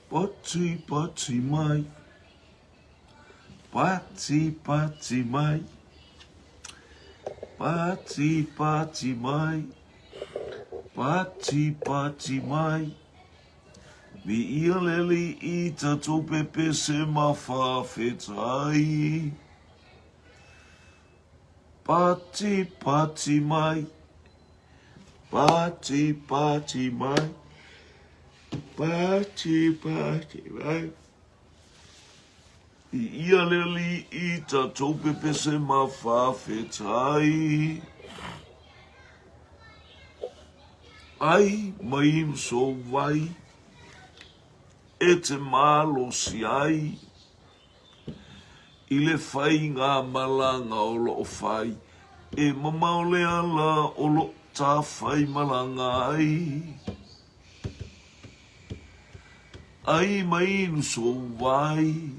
Pati pati mai Pati pati mai Pati pati mai Pati pati mai Viia le Alii tatou pepese ma faafetai Pati pati mai Pati pati mai Pati pati mai Viia le Alii tatou pepese ma faafetai Ai ma inu sou vai E te malosi ai I le faigamalaga o loo fai E mamao le ala o loo tafaimalaga ai Ai ma inu sou vai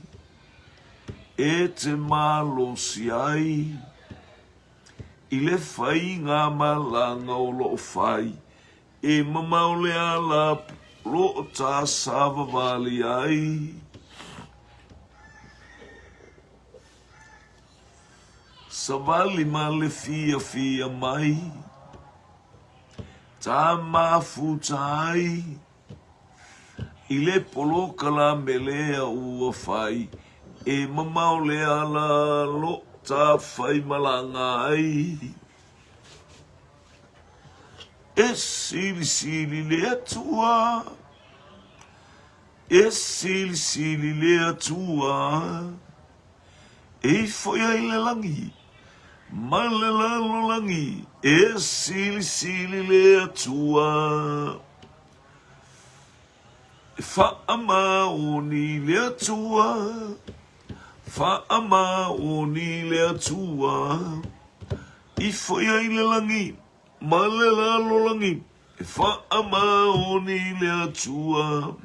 E te malosi ai I le faigamalaga o loo fai E mamao le ala o loo ta savavali ai. Savali ma le fiafia mai, ta mafuta ai i le polokalame lea ua fai. E mamao le ala lo ta faimalaga ai. E silisili le Atua, e silisili le Atua. E ifo ai le lagi ma le lalolagi, e silisili le Atua. E faamaoni le Atua, faamaoni le Atua. Ifo ai le lagi ma le lalolagi, e faamaoni le Atua.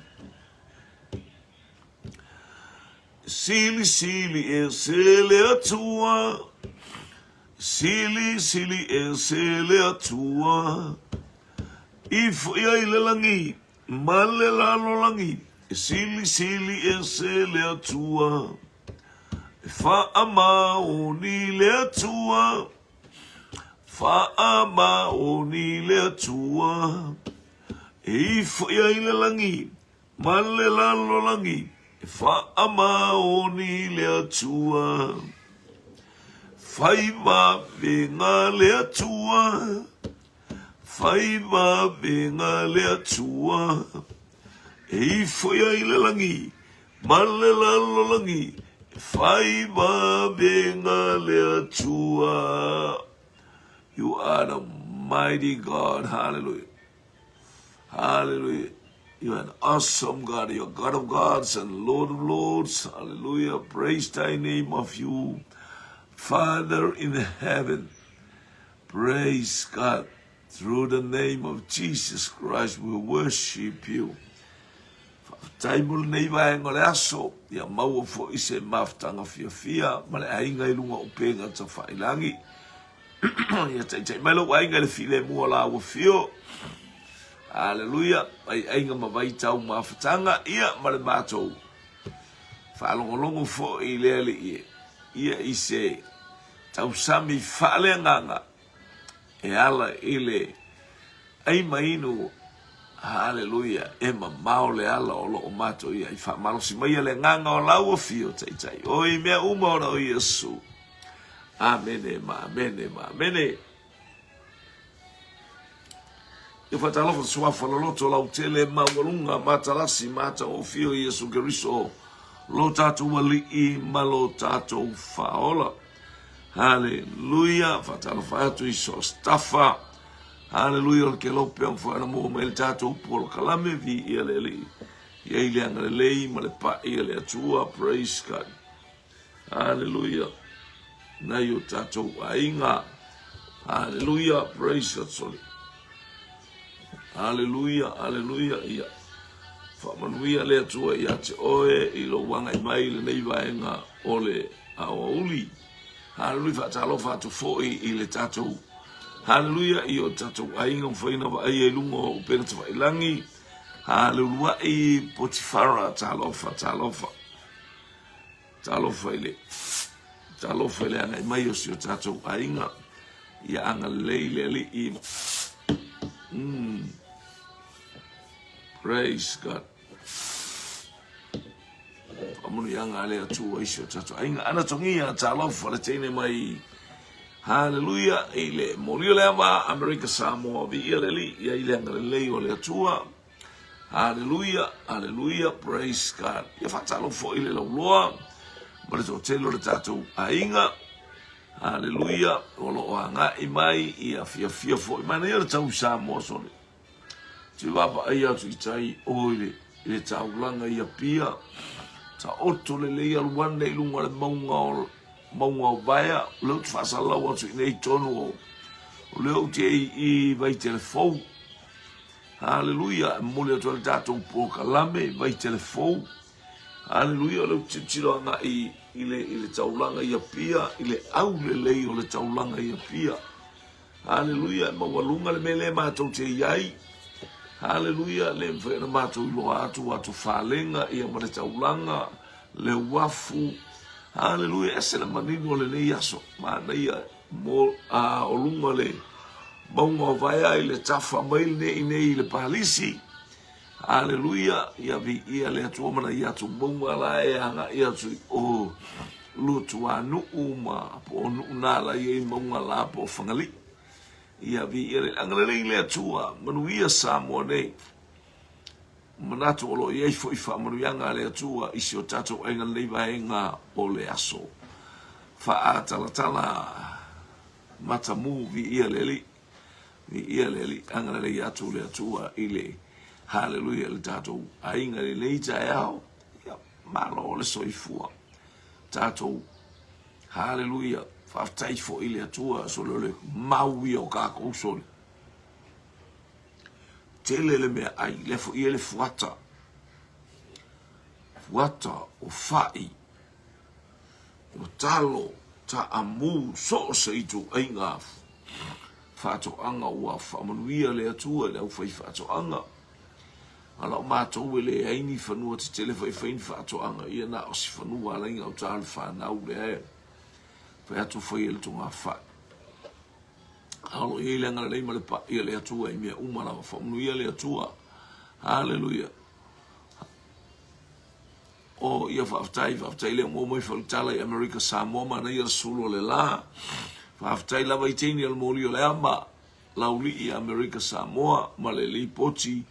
Silisili ese le Atua, silisili ese le Atua. Ifo ai le lagi ma le lalolagi, e silisili ese le Atua. E faamaoni le Atua, faamaoni le Atua. E ifo ai le lagi Ma le lalolagi e faamaoni le Atua. Fai vavega le Atua, fai vavega le Atua. E ifo ai le lagi ma le lalolagi, e fai vavega le Atua. You are the mighty God. Hallelujah. Hallelujah. You are an awesome God. You are God of gods and Lord of lords. Hallelujah. Praise thy name of you, Father in heaven. Praise God. Through the name of Jesus Christ, we worship you. Faafetai mo lenei vaega o le aso, ia maua foi se mafutaga fiafia ma le aiga i luga o upega tafailangi. Ia taitai mai lou aiga i le filemu o la ua fio. Aleluia, mai aiga ma vaitau mafutaga, ia ma le matou faalogologo foi i le Alii e, ia i se tausami faaleagaga e ala i le ai ma inu, haleluia, e mamao le ala o loo matou i ai. Faamalosi maia le agaga o lau afio, taitai oe i mea uma ona o Iesu. Amene ma amene ma amene. Ia faatalofa suafa loloto lautele maualuga matalasi matagofie o Iesu Keriso lo tatou Alii ma lo tatou Faaola. Haleluia! Faatalofa atu i so stafa. Haleluia o le kelope o mafai ona maua mai le tatou polokalame viia le Alii. Ia i le agalelei ma le pa'i a le Atua. Praise God. Haleluia. Nai o tatou aiga. Haleluia. Praise God. Sorry. Haleluia. Haleluia. Ia. Faamanuia le Atua ia te oe i lou agai mai i lenei vaega o le aoauli. Haleluia. Faatalofa atu foi i le tatou Haleluia i o tatou aiga mafai ona vaaia i luga o upega tafailagi. Ha, le uluai Potifara, talofa, talofa. Talofa i le, talofa i le agai mai o si o tatou aiga. Ia agalelei le Alii. Praise God. Faamanuiaga a le Atua i si o tatou aiga. Anatogia, talofa le teine mai. Haleluia i le moli o le ava Amerika Samoa viia le Alii ia i le agalelei o le Atua. Haleluia, haleluia, praise God. Ia faatalofa foi i le lauloa ma le toatele o le tatou aiga. Haleluia, o lo o agai mai ia fiafia foi. Manaia le tau i Samoa sole. Te vaavaai atu i tai o i le, i le taulaga i Apia, taoto lelei alu ane i luga o le mauga o, mauga o Vaea, o lea ou te faasalalau atu i inei tonu o, o lea ou te i i Vaitele Fou. Haleluia, e momoli atu ai le tatou polokalame i Vaitele Fou. Haleluia, o lea ou te tilotilo agai i le, i le taulaga i Apia, i le aulelei o le taulaga i Apia. Haleluia, e maualuga le mea lea matou te i ai. Haleluia, le mafai ona matou iloa atu atu falega ia ma le taulaga, le uafu. Haleluia, ese le manino o lenei aso. Manaia mo a o luga le mauga o Vaea i le tafa mai lenei nei i le palisi. Aleluia, ia viia le Atua ma nai atu mauga la e agai atu i o Lutuanuu ma po o Nuunā la i ai mauga la po o Fagalii. Ia viia le agalelei le Atua, manuia Samoa nei. Manatu o lo o i ai foi faamanuiaga a le Atua i si o tatou aiga lenei vaega o le aso. Faatalatala matamu viia le Alii. Viia le Alii, agalelei atu le Atua i le Haleluia le tatou aiga i lenei taeao. Ia, malo le soifua. Tatou Haleluia, faafetai foi i le Atua sole o le mau ia o kākou sole. Tele le mea ai, lea foi e le fuata. Fuata o fai, o talo, taamu, so o se ituaiga faatoaga ua faamanuia le Atua i le aufaifaatoaga. A la o matou e leai ni fanua tetele foi e fai ni faatoaga, ia na o si fanua ala i gauta o le fanau lea e fai atu fai e le togafai. A o lo o i ai le agalelei ma le pa'i a le Atua i mea uma lava. Faamanuia le Atua. Haleluia. Oh, ia faafetai, faafetai lea ua mai foi le tala i Amerika Samoa, manaia le sulu o le la. Faafetai lava i teine o le moli o le ama, laulii i Amerika Samoa ma le lipoti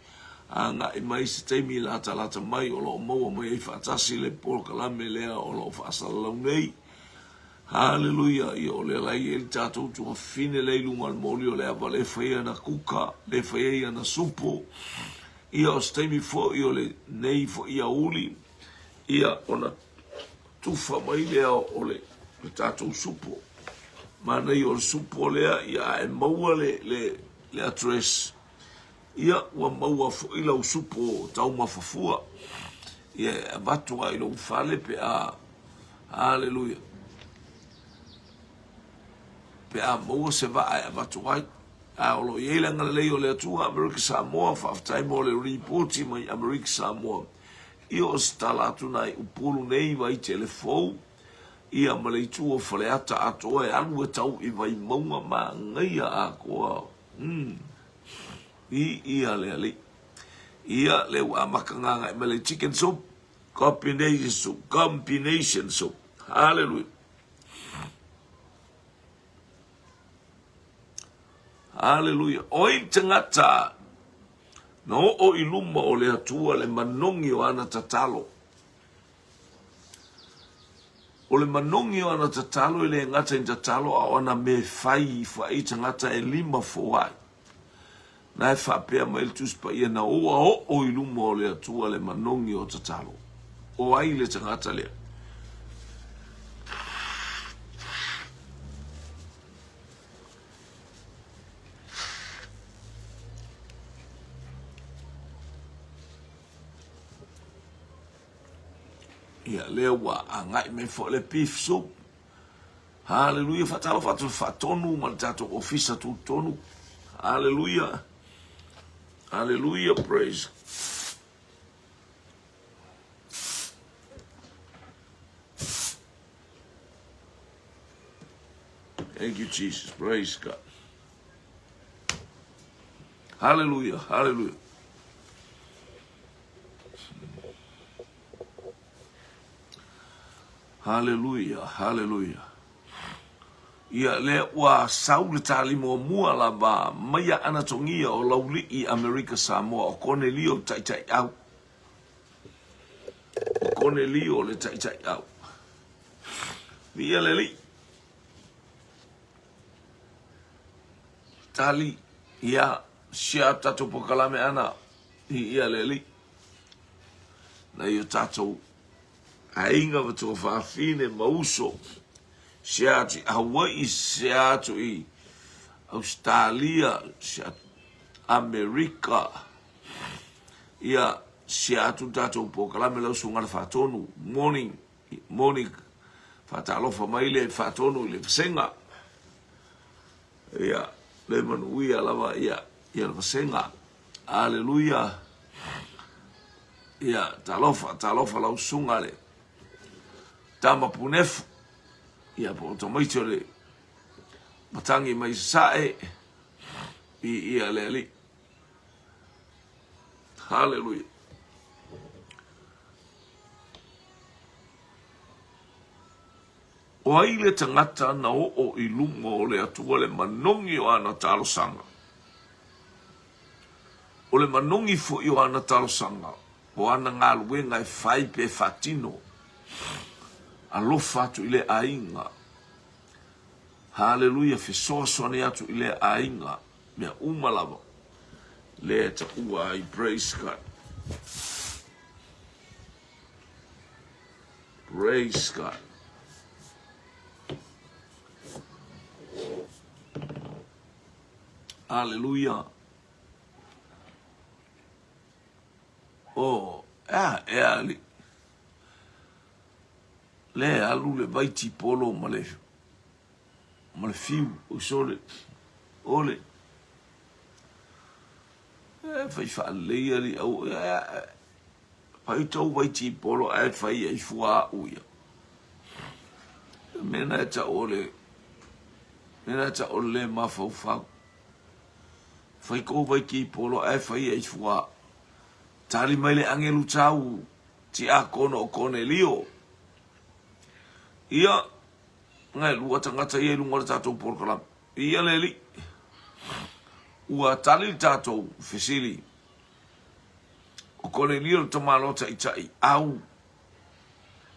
agai mai se taimi latalata mai o lo o maua mai ai faatasi le polokalame lea o lo o faasalalau nei. Haleluia, ia o lea la i ai le tatou tuafafine lea i luga o le moli o le ava lea e fai ai ana kuka, lea e fai ai ana supo. Ia o se taimi foi o lenei foi aoauli, ia ona tufa mai lea o le, le tatou supo. Manaia o le supo lea, ia a e maua le, le, le address, ia ua maua foi lau supo taumafa fua. Ia e avatu lava i lou fale pe a, haleluia, pe a maua se vaa e avatu ai. A o lo o i ai le agalelei o le Atua, Amerika Samoa, faafetai mo le ripoti mai Amerika Samoa. Ia o se tala atu nai Upolu nei Vaitele fou, ia ma le itu o Faleata atoa e alu e tau i Vaimauga manaia atoa. Mm. Viia le Alii. Ia lea ua amata gagae mai le chicken soup, combination soup, combination soup. Hallelujah. Haleluia. O ai le tagata na oo i luma o le Atua le manogi o ana tatalo? O le manogi o ana tatalo e le gata i tatalo a o ana mea e fai i fai tagata e lima foai. Na e faapea mai le Tusi Paia na ua oo i luma o le Atua le manogi o tatalo. O ai le tagata lea? Ia, lea ua agai mai foi le beef soup. Haleluia, faatalofa atu le faatonu ma le tatou ofisa tutonu. Haleluia. Haleluia, praise. Thank you, Jesus. Praise God. Hallelujah. Hallelujah. Hallelujah. Hallelujah. Ia lea ua sau le tali muamua lava mai a Anatogia o Laulii Amerika Samoa o Konelio Taitaiau. O Konelio le Taitaiau. Viia le Alii. Tali, ia, sia tatou pokalame ana, viia le Alii. Nai o tatou aiga ma tuafafine ma uso, sia atu i Hawaii, sia atu i Ausetalia, sia atu Amerika, ia, sia atu tatou pokalame lau susuga le Faatonu, morning. Moni, faatalofa mai le faatonu i le vasega. Ia, le manuia lava ia, ia le vasega. Aleluia. Ia, talofa, talofa lau susuga le tama punefu. Ia, po o tamaiti o le matangi mai sasae. I ia le alii. Haleluia. O ai le tagata na oo i luma o le Atua le manogi o ana talosaga? O le manogi foi o ana talosaga, o ana galuega e fai pe faatino. Alofa atu i lea aiga. Haleluia, fesoasoani atu i lea aiga. Mea uma lava lea e taua ai. Praise God. Praise God. Hallelujah. Oh, ea, ea, li. Le alu le vai tipolo ma le, ma le fiu, o sole, ole. E fai faaleleia li au, e, Fai tou vaitipolo ae fai ai fua aʻu ia. Mea na e tau o le mea na e tau o le le mafaufau. Fai kou vaitipolo ae fai ai fua aʻu. Tali mai le agelu tau tiakono o Konelio. Ia, ngai lua tagata ia i lunga o le tatou polokalame. Ia le alii. Ua tali le tatou fesili. O Konelio le tamaloa taitai au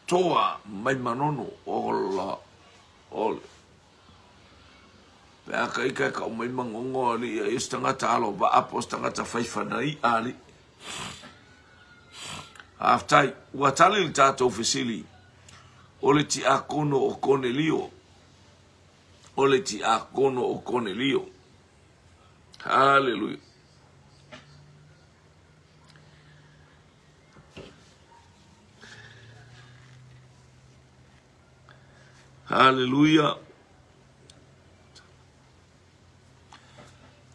toa mai Manono ola ole. Pe a ka ika e kau mai Mangogo alii a ia se tagata alo vaa po o se tagata fai fanai'a alii. Faafetai, ua tali le tatou fesili o le tiakono o Konelio, o le tiakono o Konelio. Haleluia. Haleluia.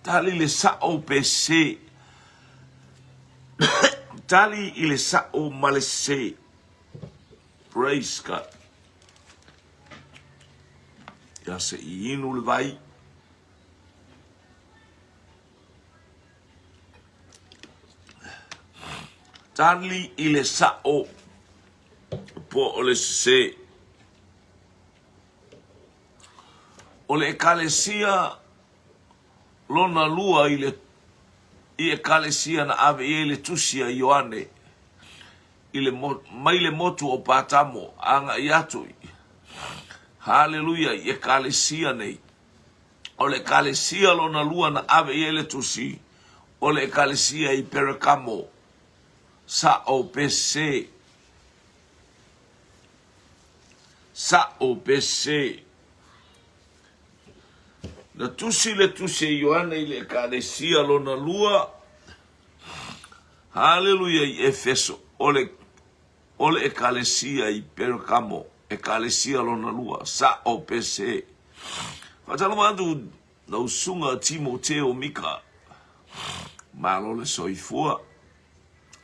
Tali le sa'o pe sē. Tali i le sa'o ma le sē. Praise God. Ia se i inu le vai. Tali i le sa'o po o le sesē. O le Ekalesia lona lua i le i Ekalesia na ave i ai le tusi a Ioane i le mai le motu o Patamo agai atu i Haleluia i Ekalesia nei. O le Ekalesia lona lua na ave i ai le tusi, o le Ekalesia i Perekamo, sa'o pe sē. Sa'o pe sē. Na tusi le tusi a Ioane i le Ekalesia lona lua, haleluia, i Efeso, o le O le Ekalesia i Perekamo, Ekalesia lona lua, sa'o pe sē. Faatalofa atu lau susuga Timoteo Mika. Malo le soifua.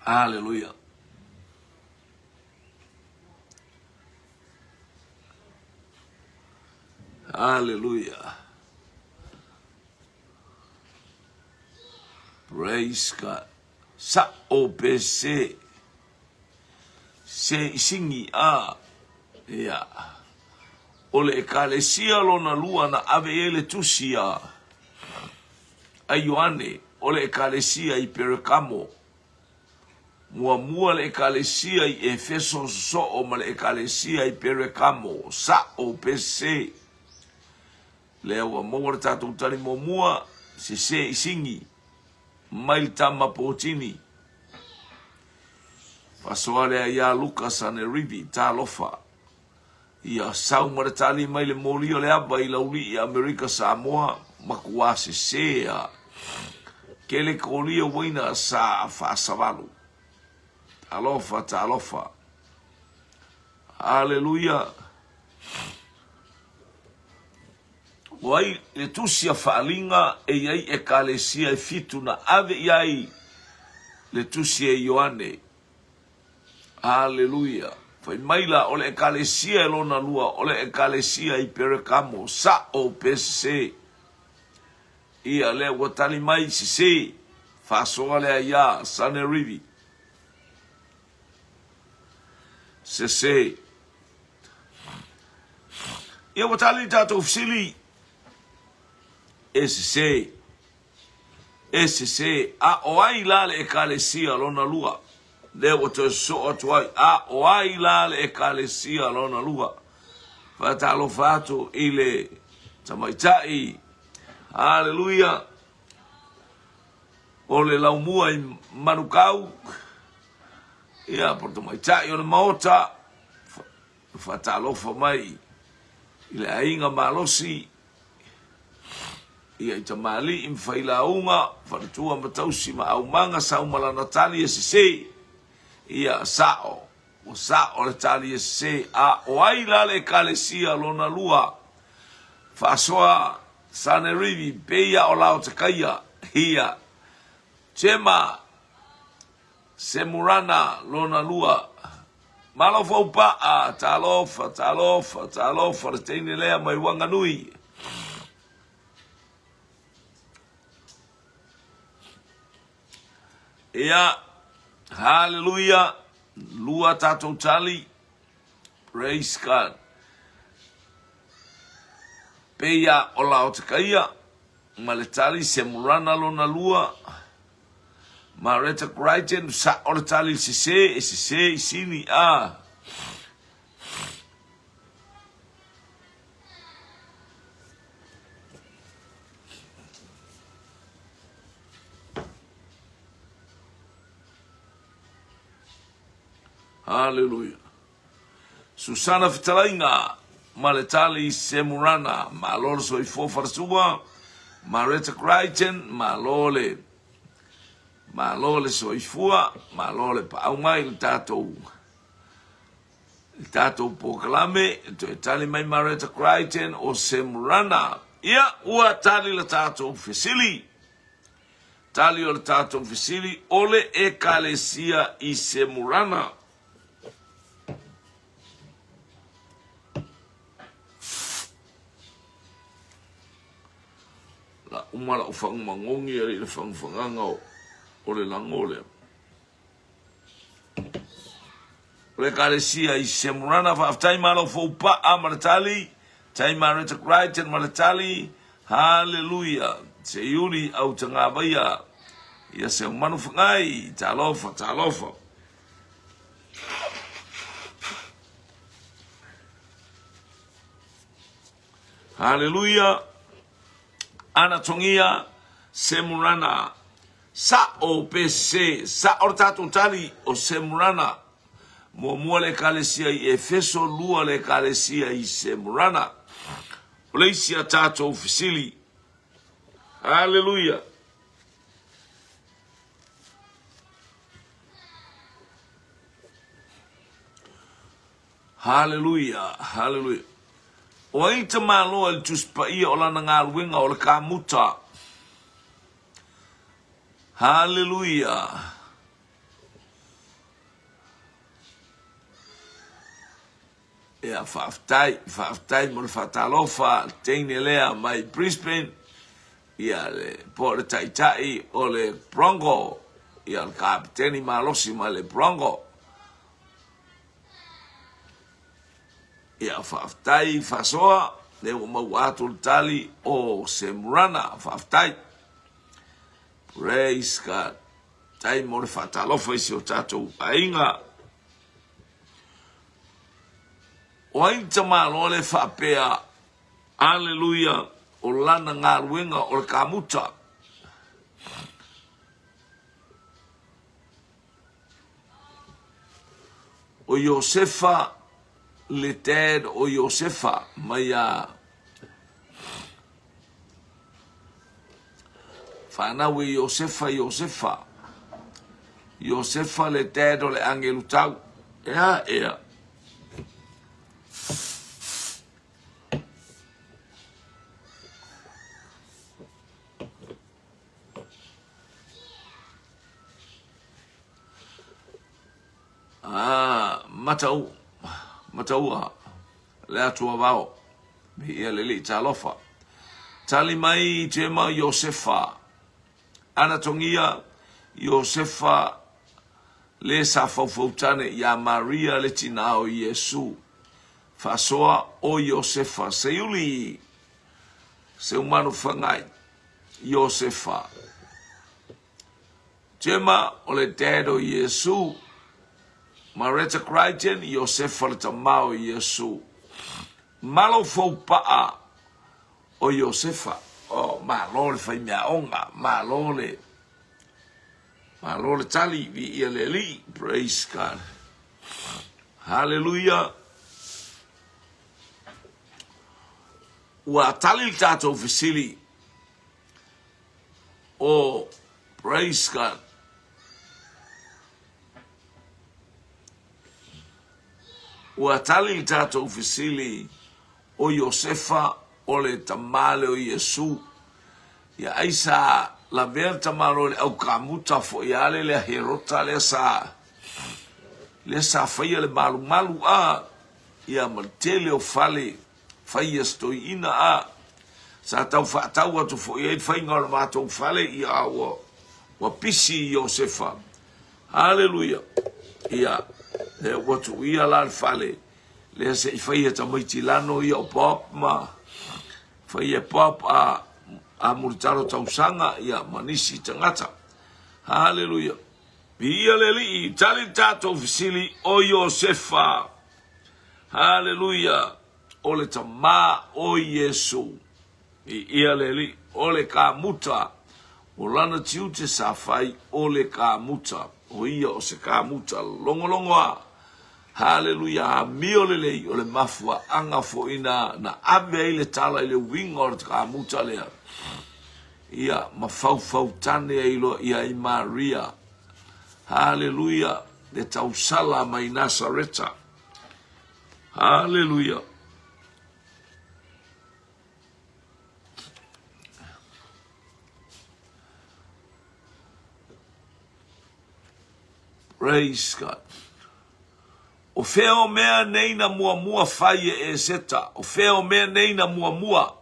Aleluia. Haleluia. Praise God. Sa'o pe se. Se i sigi a. Ia. O le Ekalesia lona lua na ave i ai le tusi a a Ioane, o le Ekalesia i Perekamo. Muamua le Ekalesia i Efeso sosoo ma le Ekalesia i Perekamo. Sa'o pe se. Lea ua maua le tatou tali muamua, sese i sigi mai le tama potini. Faasoa lea iā Luka Sanerivi, talofa. Ia sau ma le tali mai le moli o le ava i Laulii, Amerika Samoa, makuā sese a kele kolia uaina sa faasavalu. Talofa, talofa. Aleluia. O ai le tusi a Faaliga e i ai Ekalesia e fitu na ave i ai le tusi e Ioane. Aleluia. Fai mai la, o le Ekalesia e lona lua, o le Ekalesia i Perekamo, sa'o pe sese. Ia, lea ua tali mai, sese, faasoa lea iā Sanerivi. Sese. Ia ua tali le tatou fesili. E sese. E sese. A o ai la le Ekalesia lona lua? Lea ua toe sosoo atu ai. A o ai la le Ekalesia lona lua? Faatalofa atu i le tamaitai. Haleluia. O le laumua i Manukau. Ia, po o le tamaitai o le Maota. Faatalofa mai i le aiga malosi, ia i tamalii ma failauga, faletua ma tausi ma aumaga, sau ma lana tali e sese. Ia, sao, ua sao le tali e sese. A o ai la le Ekalesia lona lua? Faasoa Sanerivi, pei a o Laotakaia, ia, Chema, Semurana lona lua. Malo Foupaa, talofa, talofa, talofa le teine lea mai Wanganui. Ia, haleluia, lua tatou tali. Praise God. Peia o Laotakaia ma le tali Semurana lona lua. Mareta Crichton, sa'o le tali sese, e sese i sini, a. Haleluia. Susana Fetalaiga ma le tali Semurana, malo le soifua falasua. Mareta Crichton, malo le malo le soifua, malo le paau mai le tatou le tatou polokalame. Toe tali mai Mareta Crichton o Semurana. Ia, ua tali le tatou fesili. Tali o le tatou fesili, o le Ekalesia i Semurana. La uma la'u fagumagogi ai i le fagafagaga o le lago lea. O le Ekalesia i Semurana, faafetai malo foupa'a ma le tali, tai Mareta Crichton ma le tali, Haleluia, Seiuli au tagavaia, ia Seumanu Fagai, talofa, talofa. Haleluia! Anatongia Semurana. Sa'o pe sese, sa'o le tatou tali o Semurana. Muamua le Ekalesia i Efeso, lua le Ekalesia i Semurana. O le isi a tatou fesili. Haleluia! Haleluia, haleluia. O ai tamaloa i le Tusi Paia o lana galuega o le kamuta? Haleluia. Ia, faafetai, faafetai mo le faatalofa le teine lea mai Brisbane, ia le, po o le taitai o le Bronco, ia o le kapeteni malosi mai le Bronco. Ia, faafetai faasoa, lea ua maua atu le tali o Semurana, faafetai. Praise God. Tai mo le faatalofa i si o tatou aiga. O ai le tamaloa le faapea, Aleluia, o lana galuega o le kamuta. O Iosefa le dad o Iosefa mai a Fanau e Iosefa Iosefa. Iosefa le dad o le agelu tau. Ea, ea. Ah, matau, mataua, le atua vao, ia le lii talofa. Tali mai Tema Iosefa, Anatongia Iosefa le sa faufautane iā Maria le tinā o Iesu. Faasoa o Iosefa, Seiuli, Seumanufagai, Iosefa. Jema o le dad o Iesu. Mareta Crichton, Iosefa le tama o Iesu. Malo foupaa o Iosefa. Oh, malo le faimeaoga, malo le malo le tali, viia le Alii. Praise God. Hallelujah. Ua tali le tatou fesili Oh, praise God. Ua tali le tatou fesili o Iosefa o le tama lea o Iesu. Ia ai sa lavea le tamaloa i le aukamuta foi a le lea Herota lea sa lea sa faia le malumalu a ia ma le tele o fale faia se toeaina a sa tau faatau atu foi ai le faiga o le matou fale ia a ua ua pisi Iosefa. Haleluia. Ia lea ua tuuia la le fale lea se i faia tamaiti lano ia o Bob ma faia Bob a a mulitalo tausaga ia ma nisi tagata. Haleluia. Viia le Alii, tali le tatou fesili o Iosefa. Haleluia! O le Tama o Iesu. Viia le Alii. O le kamuta. O lana tiute sa fai o le kamuta. O ia o se kamuta logologoa. Haleluia! Amio lelei o le mafuaaga foi na na ave ai le tala i le uiga o le kamuta lea. Ia, ma faufautane ai loa ia i Maria. Haleluia! Le tausala mai Nasareta. Haleluia! Praise God. O fea o mea nei na muamua fai e Eseta? O fea o mea nei na muamua?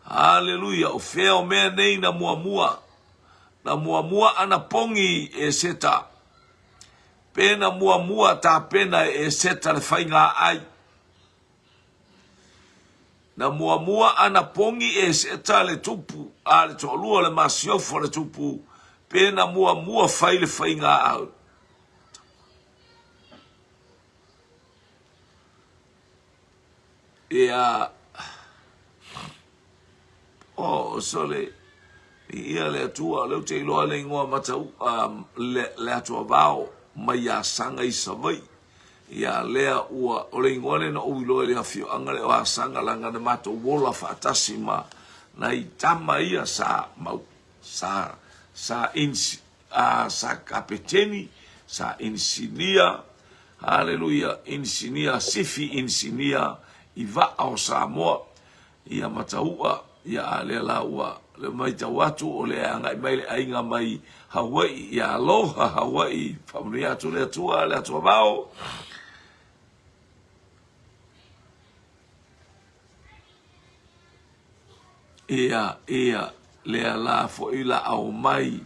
Haleluia! O fea o mea nei na muamua? Na muamua ana pongi Eseta. Pe na muamua tapena e Eseta le faiga ai. Na muamua ana pongi Eseta le tupu, a le toalua o le masiofo le tupu, pe na muamua fai le faiga au. Ia, oh, sole, ia le Atua, o lea ou te iloa le igoa matau, le, le Atua vao mai ia Saga i Savaii. Ia lea ua, o le igoa lea na ou iloa i le afioaga lea o Asaga, leaga na matou ola faatasi ma nai tama ia sa mau, sa, sa insi, a, sa kapeteni, sa inisinia, haleluia, inisinia, sifi inisinia i vaa o Samoa, ia Mataua, ia a lea la ua le maitau atu o lea e agai mai le aiga mai Hawaii, ia aloha Hawaii, faamanuia atu le Atua, le Atua vao. Ia, ia, lea la foi la aumai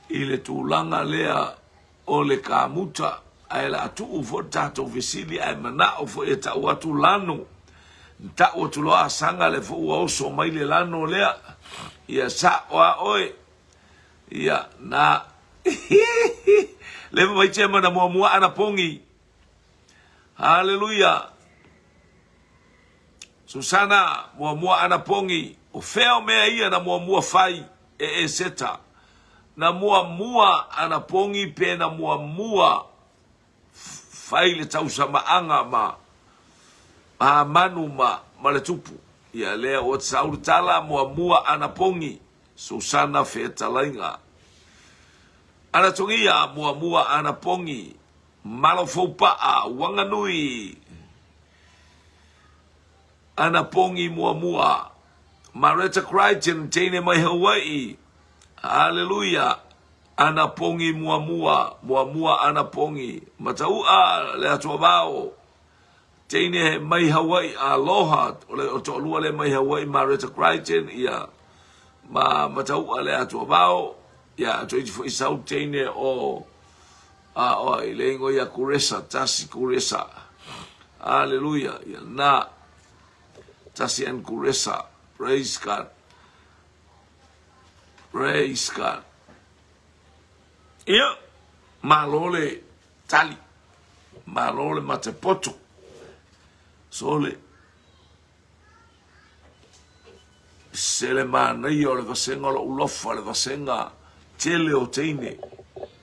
i le tulaga lea o le kamuta, ae la tuu foi le tatou fesili ae manao foi e tau atu lano. Tau atu loa asaga le foi ua oso mai le lano lea. Ia sa'o a oe. Ia, na. Le mai tse mana muamua ana pongi. Haleluia. Susana, muamua ana pongi. O fea o mea ia na muamua fai e Eseta? Na muamua ana pongi pe na muamua fai le tausamaaga ma Hamanu ma, ma le tupu? Ia lea ua sau le tala, muamua ana pongi. Susana fetalaiga. Ana togia, muamua ana pongi. Malo Foupaa, Wanganui, Ana Pongi muamua, Mareta Crichton, teine mai Hawaii, Haleluia, Ana Pongi muamua, muamua Ana Pongi, Matau'a le Atuavao, teine mai Hawaii, aloha, o le toalua lea mai Hawaii, Mareta Crichton, ia, ma Matau'a le Atuavao, ia, toeitiiti foi sau teine o A oa i le ingoa ia Kuresa, tasi Kuresa. Aleluia. Ia na. Tasi and Kuresa. Praise God. Praise God. Ia, malo le tali. Malo le matepoto. Sole. Se le manaia o le vasega o lou lofa, le vasega tele o teine,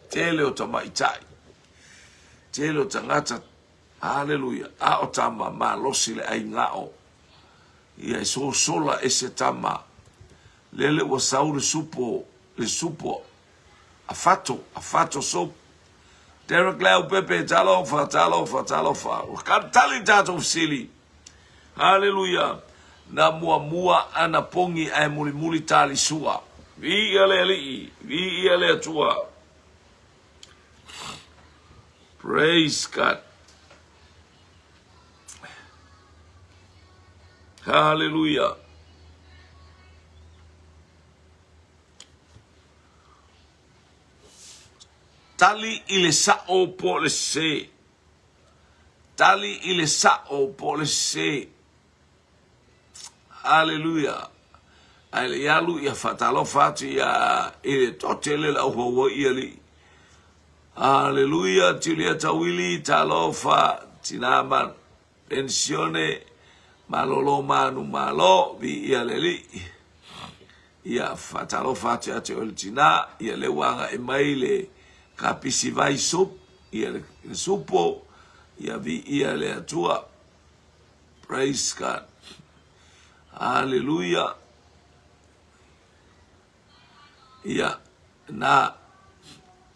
tele o tamaitai, tele o tagata, haleluia, a o tama malosi le aigao, ia e sosola ese tama, lele ua sau le supo, le supo a fato, a fato soap. Derek Leaupepe, talofa, talofa, talofa. Ua tali tatou fesili. Haleluia! Na muamua ana pongi ae mulimuli talisua. Viia le Alii, viia le Atua. Praise God. Haleluia. Tali i le sa'o po o le sesē. Tali i le sa'o po o le sesē. Haleluia. Ae le i alu ia faatalofa atu ia i le toatele le au Hawaii alii. Haleluia, Julieta Wili, talofa, tina ma penisione, malolo manu malo, viia le alii. Ia faatalofa atu ia te oe le tina, ia lea ua agai mai le kapisi vai soup, ia le supo, ia viia le Atua. Praise God. Hallelujah. Ia, na,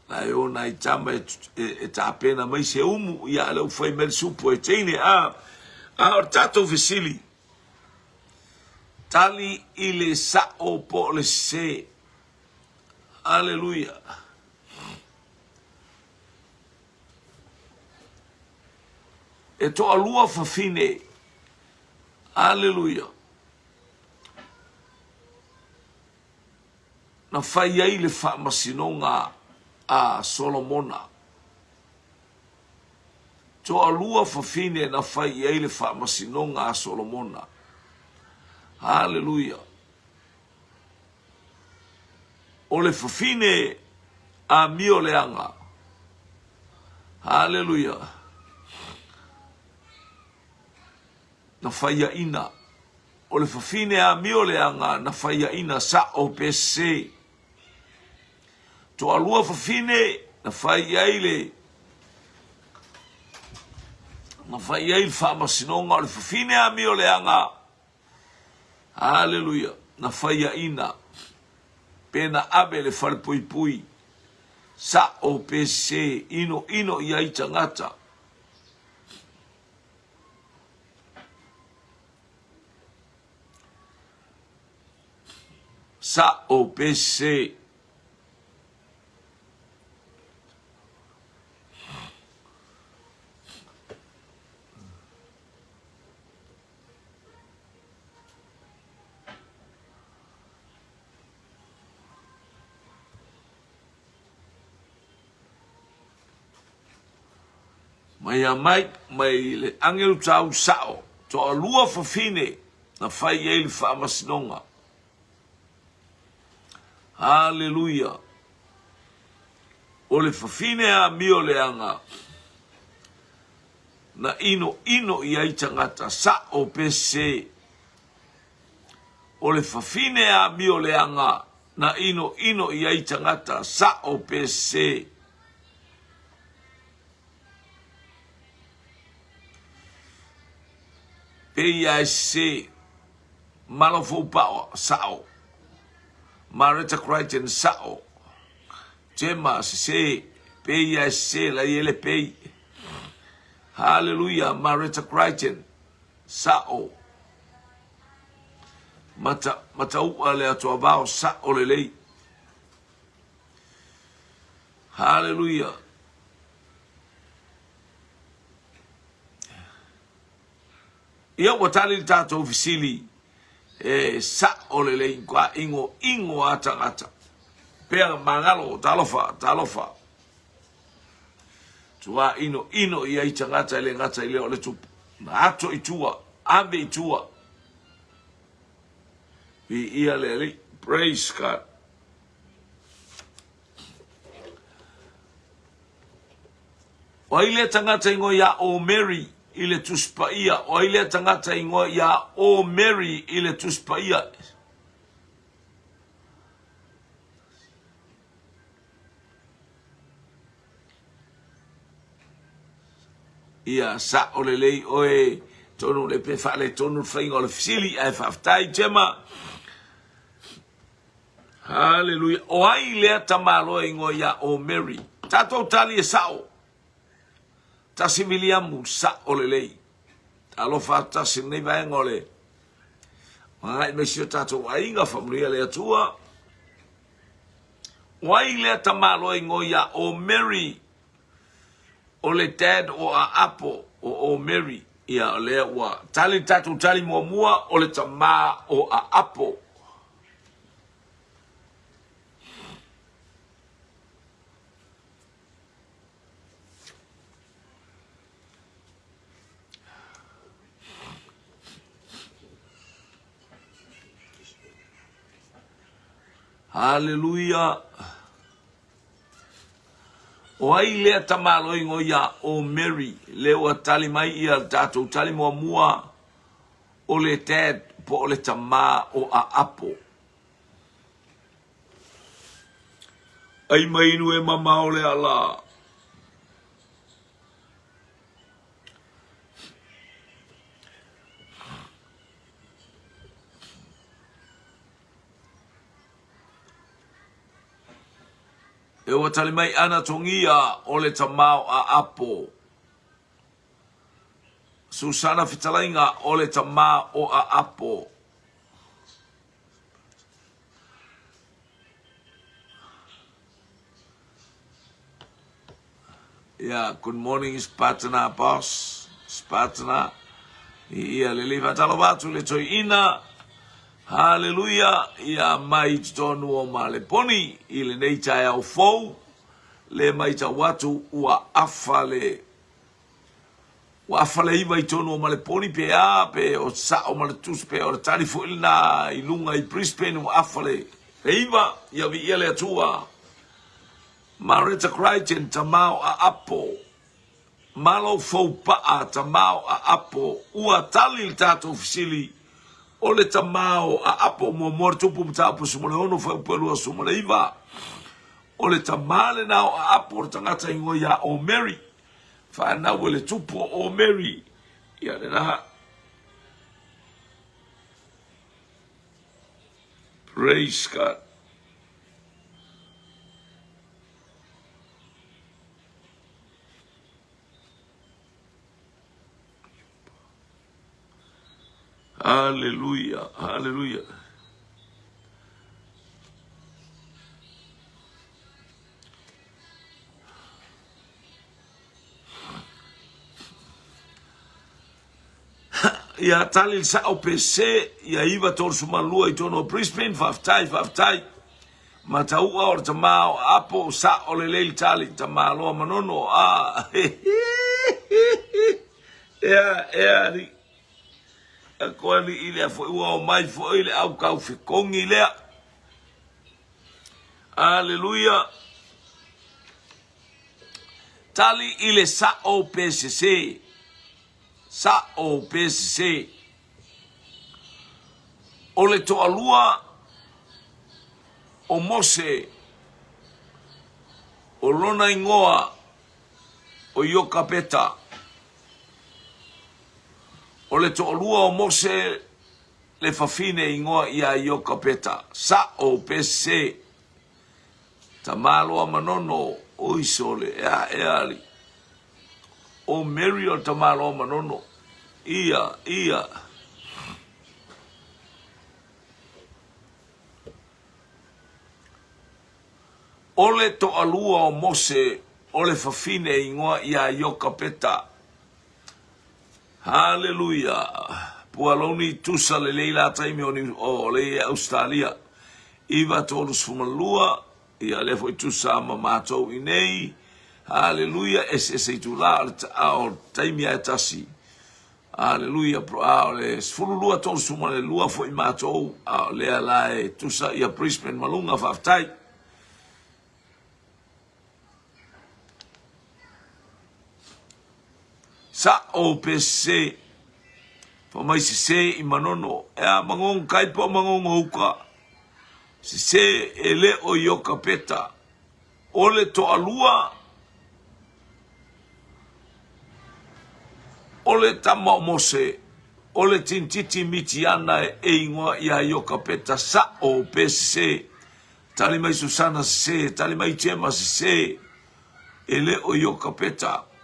na e o nai tama e, e, e tapena mai se umu, ia le ufai mai le supo e teine, a, a o le tatou fesili, Tali i le sa'o po o le sesē. Aleluia! E toalua fafine. Aleluia! Na fai ai le faamasinoga a Solomona. Toalua fafine na fai i ai le faamasinoga a Solomona. Haleluia! O le fafine amio leaga. Haleluia! Na faiaina. O le fafine amio leaga na faiaina sa'o pe sese. Toalua fafine na fai i ai le na fai i ai le faamasinoga o le fafine amioleaga. Haleluia! Na faiaina pe na ave le falepuipui sa'o pe sese inoino i ai tagata. Sa'o pe sese. Mai ia Mike mai le agelu tau sao, toalua fafine na fai i ai le faamasinoga. Haleluia! O le fafine amio leaga na inoino i ai tagata sao pe sese. O le fafine amio leaga na inoino i ai tagata sao pe sese. Pei a e sese. Malo Foupao, sao. Mareta Crichton, sao. Gemma, sese. Pei a e sese, lai e le pei. Haleluia, Mareta Crichton, sao. Mata, Mataua le Atoavao, sao lelei. Haleluia. Ia ua tali le tatou fesili e sa'o lelei ka ingoingo a tagata. Pea magalo, talofa, talofa. Tua ino ino i ai tagata e le gata i lea o le tupu. Na ato i tua, ave i tua. Viia le Alii. Praise God. O ai lea tagata ingoa iā o Mary i le Tusi Paia? O ai lea tagata ingoa iā o Mary i le Tusi Paia? Ia sa'o lelei oe tonu le pe faaletonu le faiga o le fesili ae faafetai Gemma. Haleluia. O ai lea tamaloa ingoa ia o Mary? Tatou tali e sa'o. Tasi Viliamu, sa'o lelei. Talofa atu tasi lenei vaega o le agai mai si o tatou aiga, faamanuia le Atua. O ai lea tamaloa ingoa ia o Mary? O le dad o Aapo o o Mary. Ia, o lea ua tali le tatou tali muamua, o le tamā o Aapo. Haleluia! O ai lea tamaloigo ia o Mary? Lea ua tali mai ia le tatou tali muamua. O le dad po o le tamā o Aapo. Ai mai inu e mamao le ala. E ua tali mai ana Tongia o le tamā o Aapo. Susana Fetalaiga o le tamā o Aapo. Yeah, good morning Spartana boss. Spartana. Ia lelei faatalofa atu le toeaina. Haleluia. Ia mai i totonu o Maleponi i lenei taeao fou. Le maitau atu ua afa le Ua afa le iva i tonu o Maleponi pe a, pe o sa'o ma le tusi, pe o le tali foi lena i luga i Brisbane ua afa le iva, ia viia le Atua. Mareta Crichton, tamao aapo, malo fou paa, tamao aapo, ua tali le tatou fesili, o le tamao aapo muamua le tupu mataupu 16 fuaiupu e 29. O le tamā lena o aapo o le tagata ingoa ia o Mary. Whanau e le tupu o Mary. Ia lena. Praise God. Hallelujah, hallelujah. Ia tali le sao pe se ia 932 i tonu o Brisbane, faafetai, faafetai. Mataua o le tama o Apo, sao lelei le tali, Tamaloa Manono, a Ea, ea alii. Ako alii lea foi ua omai foi le au kaufekogi lea. Aleluia. Tali i le sao pe sese. Sao pe sese. O le toalua o Mose, o lona igoa o Iokapeta. O le toalua o Mose le fafine igoa ia Iokapeta. Sao pe sese. Tamaloa Manono, oi sole, ea ea alii. O Mary o le tamaloa Manono. Ia, ia. O le toalua o Mose o le fafine e igoa ia Iokapeta. Haleluia! Pualoni tusa lelei la taimi o New, o lea i Ausetalia. 9:32, ia lea foi tusa ma matou i nei. Haleluia! Eseese itula o le, o le taimi a e tasi. Haleluia! A o le 12:32 foi matou, a o lea la e tusa ia Brisbane ma luga. Faafetai. Sa'o pe sese, fa mai sese i Manono, e a magongo kai po o magongo uka, sese e le o Iokapeta, o le toalua o le tama o Mose, o le tintiti Mitiana e ingoa ia Iokapeta, sa'o pe sese, tali mai Susana sese, tali mai Jema sese, e le o Iokapeta.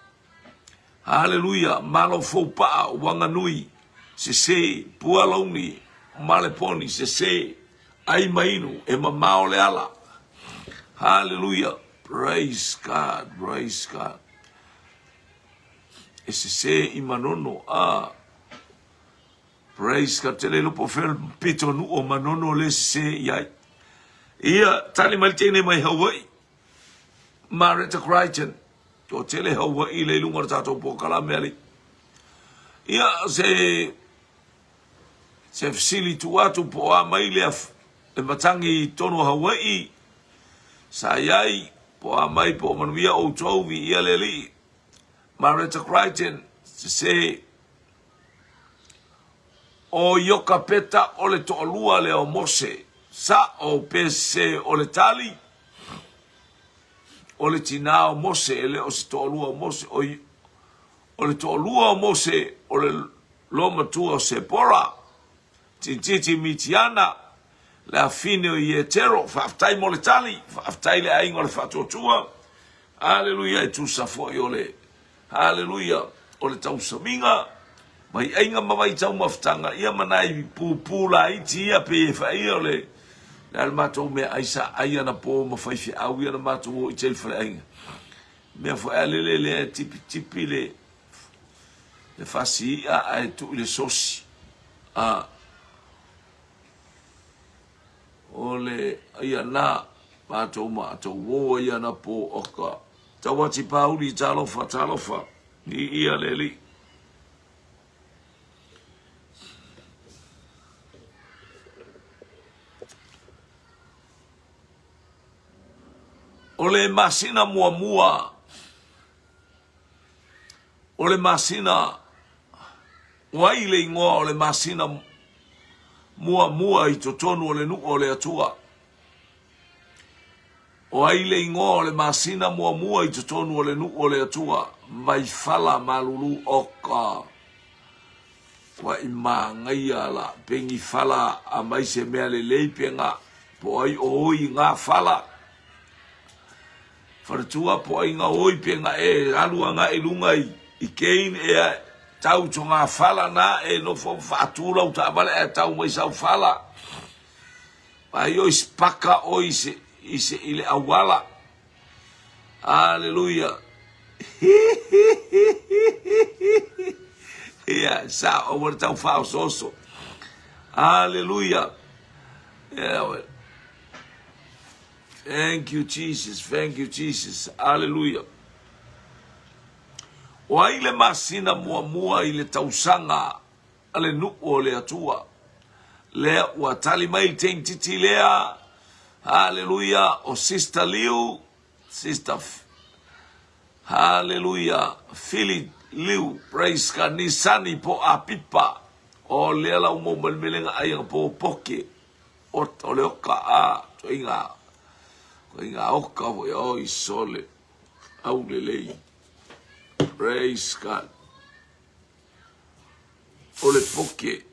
Haleluia, Malo Foupaa, Wanganui, sese, Pualauni, Maleponi, sese, ai ma inu, e mamao le ala. Haleluia, praise God, praise God. E sese i Manono, ah. Praise God, te le lopo fea pito nu o Manono le sese i ai. Ia, tali mai tēnei mai Hawaii. Mareta Crichton, Toa tele Hauaʻi le i luga o le tatou polokalame alii. Ia, se, se fesili tuu atu po o a mai lea le matangi i totonu o Hauaʻi sa i ai, po o a mai po o manuia outou, viia le Alii. Mareta Crichton, sese, o Iokapeta o le toalua lea o Mose, sa'o pe sese o le tali, O le tinā o Mose, e le o se toalua o Mose, o, o le toalua o Mose, o le lomatua o Sepora, tititi Mitiana, le afine o Ietero. Faafetai mo le tali, faafetai le aiga o le faatuatua. Aleluia, e tusa foi o le Haleluia! O le tausamiga, mai aiga ma vaitau mafutaga, ia ma nai pupū laiti ia pei e faia o le le a le matou meaai sa ai anapo ma faifeau ia na matou o i tai faleaiga. Mea foi a lele lea e tipitipi le le fasi i'a ae tuu i le sosi. A o le ia na matou matou o ai anapo o ka Tauati Pāuli, Talofa, talofa, viia le Alii. O le masina muamua, o le masina, o ai le igoa o le masina muamua i totonu o le nuu o le Atua? O ai le igoa o le masina muamua i totonu o le nuu o le Atua? Vaifala malulu oka ua i magaia la pengi fala a mai se mea lelei pe nga po ai o oi nga fala faletua po ai nga oi pe nga e alu anga i lunga i i kein e tau to nga fala na e nofo faatu lau taavale ae tau mai sau fala. Ai oi spaka oi i se, i se, i le auala. Aleluia. Ia, sa o ua tau faaosooso. Aleluia. Ia, oe. Thank you Jesus, thank you Jesus. Hallelujah. O ai le masina muamua i le tausaga a le nuu o le Atua. Lea ua tali mai le teintiti lea. Hallelujah. O Sister Liu, Sister Hallelujah. Philip Liu, praise God. Nisani po Apipa. O lea la umo melemelega ai anga po poke. O le oka a toiga. Toiga oka foi o i sole. Aulelei. Praise God. O le poke.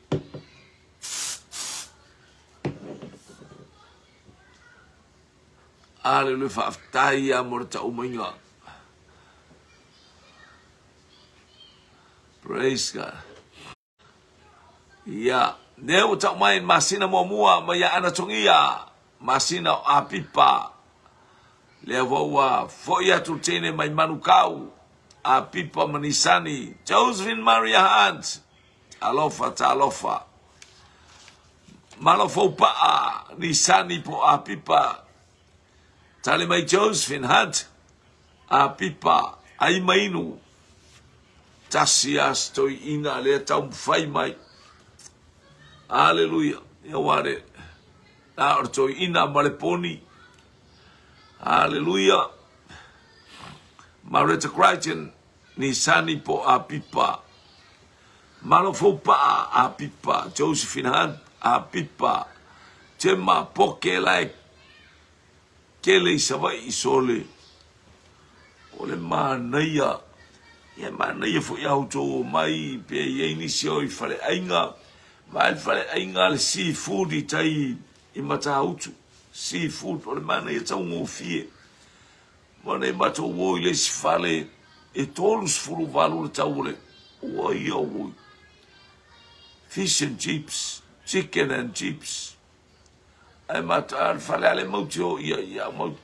Aleluia, faafetai ia mo le taumaiga. Praise God. Ia, lea ua tau mai masina muamua mai ia Anatogia, masina o Apipa. Lea foi ua foi atu le teine mai Manukau, Apipa ma Nisani, Josephine Maria Hunt. Talofa, talofa. Malofoupa'a, Nisani po Apipa. Tali mai Josephine Hunt, Apipa, ai mainu. Tasi a se toeaina lea taumafai mai. Aleluia. Ia ua le, na o le toeaina ma le poni. Aleluia. Mareta Crichton, Nisani po Apipa. Malofoupa'a Apipa, Josephine Hunt, Apipa, Gemma Poke lae Kele i Savaii sole. O le manaia, ia e manaia foi a outou omai pe i ai nisi o i faleaiga, vaai le faleaiga le seafood i tai i Matautu, seafood o le manaia taugofie. Ua nei matou o i le isi fale e 38 le tau o le, oi oi, fish and chips, chicken and chips. Ae matou, a o le fale a le maute o ia ia mau.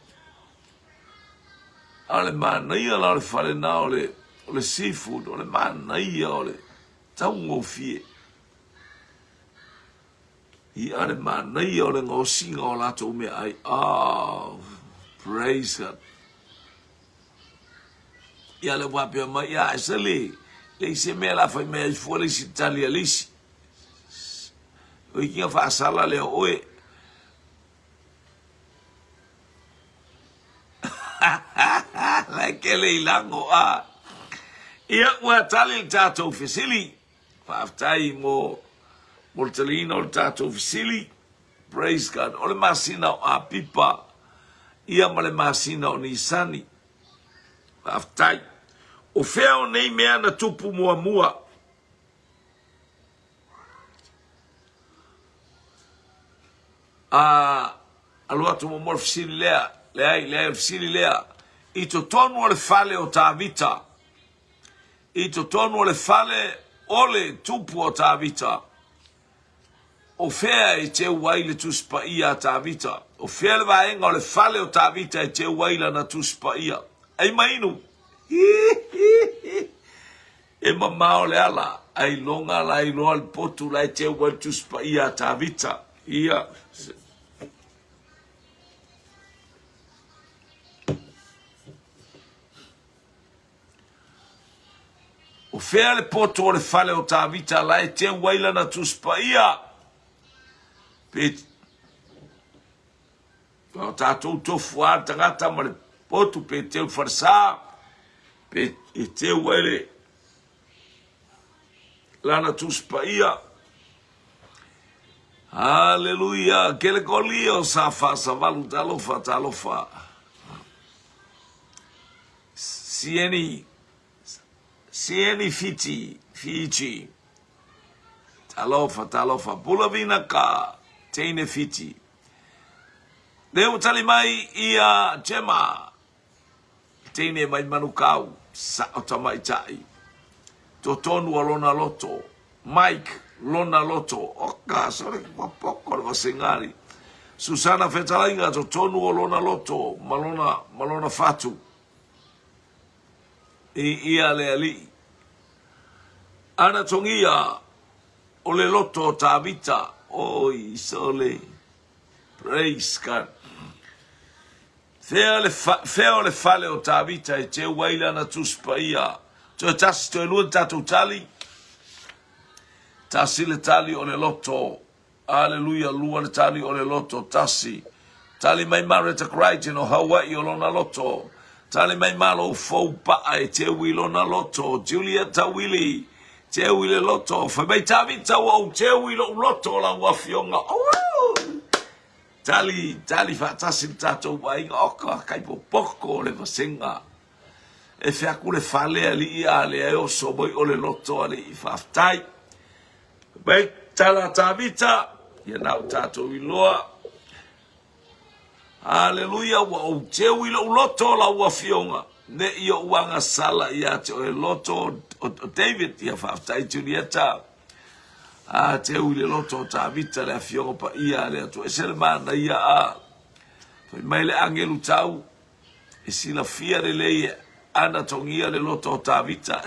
A o le manaia la o le fale na o le, o le seafood, o le manaia o le taugofie. Ia le manaia o le gaosiga o latou meaai. Oh, praise God. Ia le faapea mai, ia e se le, le isi mea la fai mai ai fua le isi tali a le isi. O ikiga faasala lea o oe. La e kele i lago a. Ia ua tali le tatou fesili. Faafetai mo mo le taliina o le tatou fesili. Praise God. O le masina o Apipa ia ma le masina o Nisani. Faafetai. O fea o nei mea na tupu muamua? A alu atu muamua le fesili lea, leai, leai, o le fesili lea, i totonu o le fale o Tavita, i totonu o le fale o le tupu o Tavita, o fea e teu ai le Tusi Paia a Tavita? O fea le vaega o le fale o Tavita e teu ai lana Tusi Paia? Ai mainu! Hi, hi, hi. E mamao le ala, ailoga la iloa le potu la e teu ai le Tusi Paia a Tavita. Ia. O fea le poto o le fale o Tavita la e teu ai lana Tusi Paia? Pe o tatou tofu a le tagata ma le potu pe teu falesa pe e teu ai le lana Tusi Paia. Haleluia, kelekolio sa faasavalu talofa talofa. Sieni, Sieni Fiti, Fiji. Talofa, talofa. Pula vinaka, teine Fiti. Lea ua tali mai ia Gemma, teine mai Manukau, sao tamaitai. Totonu o lona loto. Mike, lona loto. Oka, sore papoko le vasengari. Susana Fetalaiga, totonu o lona loto ma lona, ma lona fatu. I ia le alii. Ana tongia o le loto o Tavita. Oi, sole. Praise God. Fea le fa, fea o le fale o Tavita e teu ai lana Tusi Paia? Toe tasi, toe lua ni tatou tali. Tasi le tali o le loto. Aleluia, lua le tali o le loto. Tasi. Tali mai Mareta Crichton o Hawaii o lona loto. Tali mai Malo Fou Paa e teu i lona loto. Julieta Willie, teu i le loto. Fai mai Tavita ua ou teu i lou loto lau afioga. Woo! Tali, tali faatasi le tatou aiga, oka, kai popoko o le vasega. E fea aku le fale alii a lea e oso mai o le loto alii faafetai. Mai tala Tavita, ia na o tatou iloa. Aleluia, ua ou teu i lou loto lau afioga, ne i ou agasala ia te oe loto o David, ia faafetai Julieta. A teu i le loto o Tavita le afioga paia a le Atua. Ese le manaia a fai mai le agelu tau e silafia lelei e ana togia le loto o Tavita.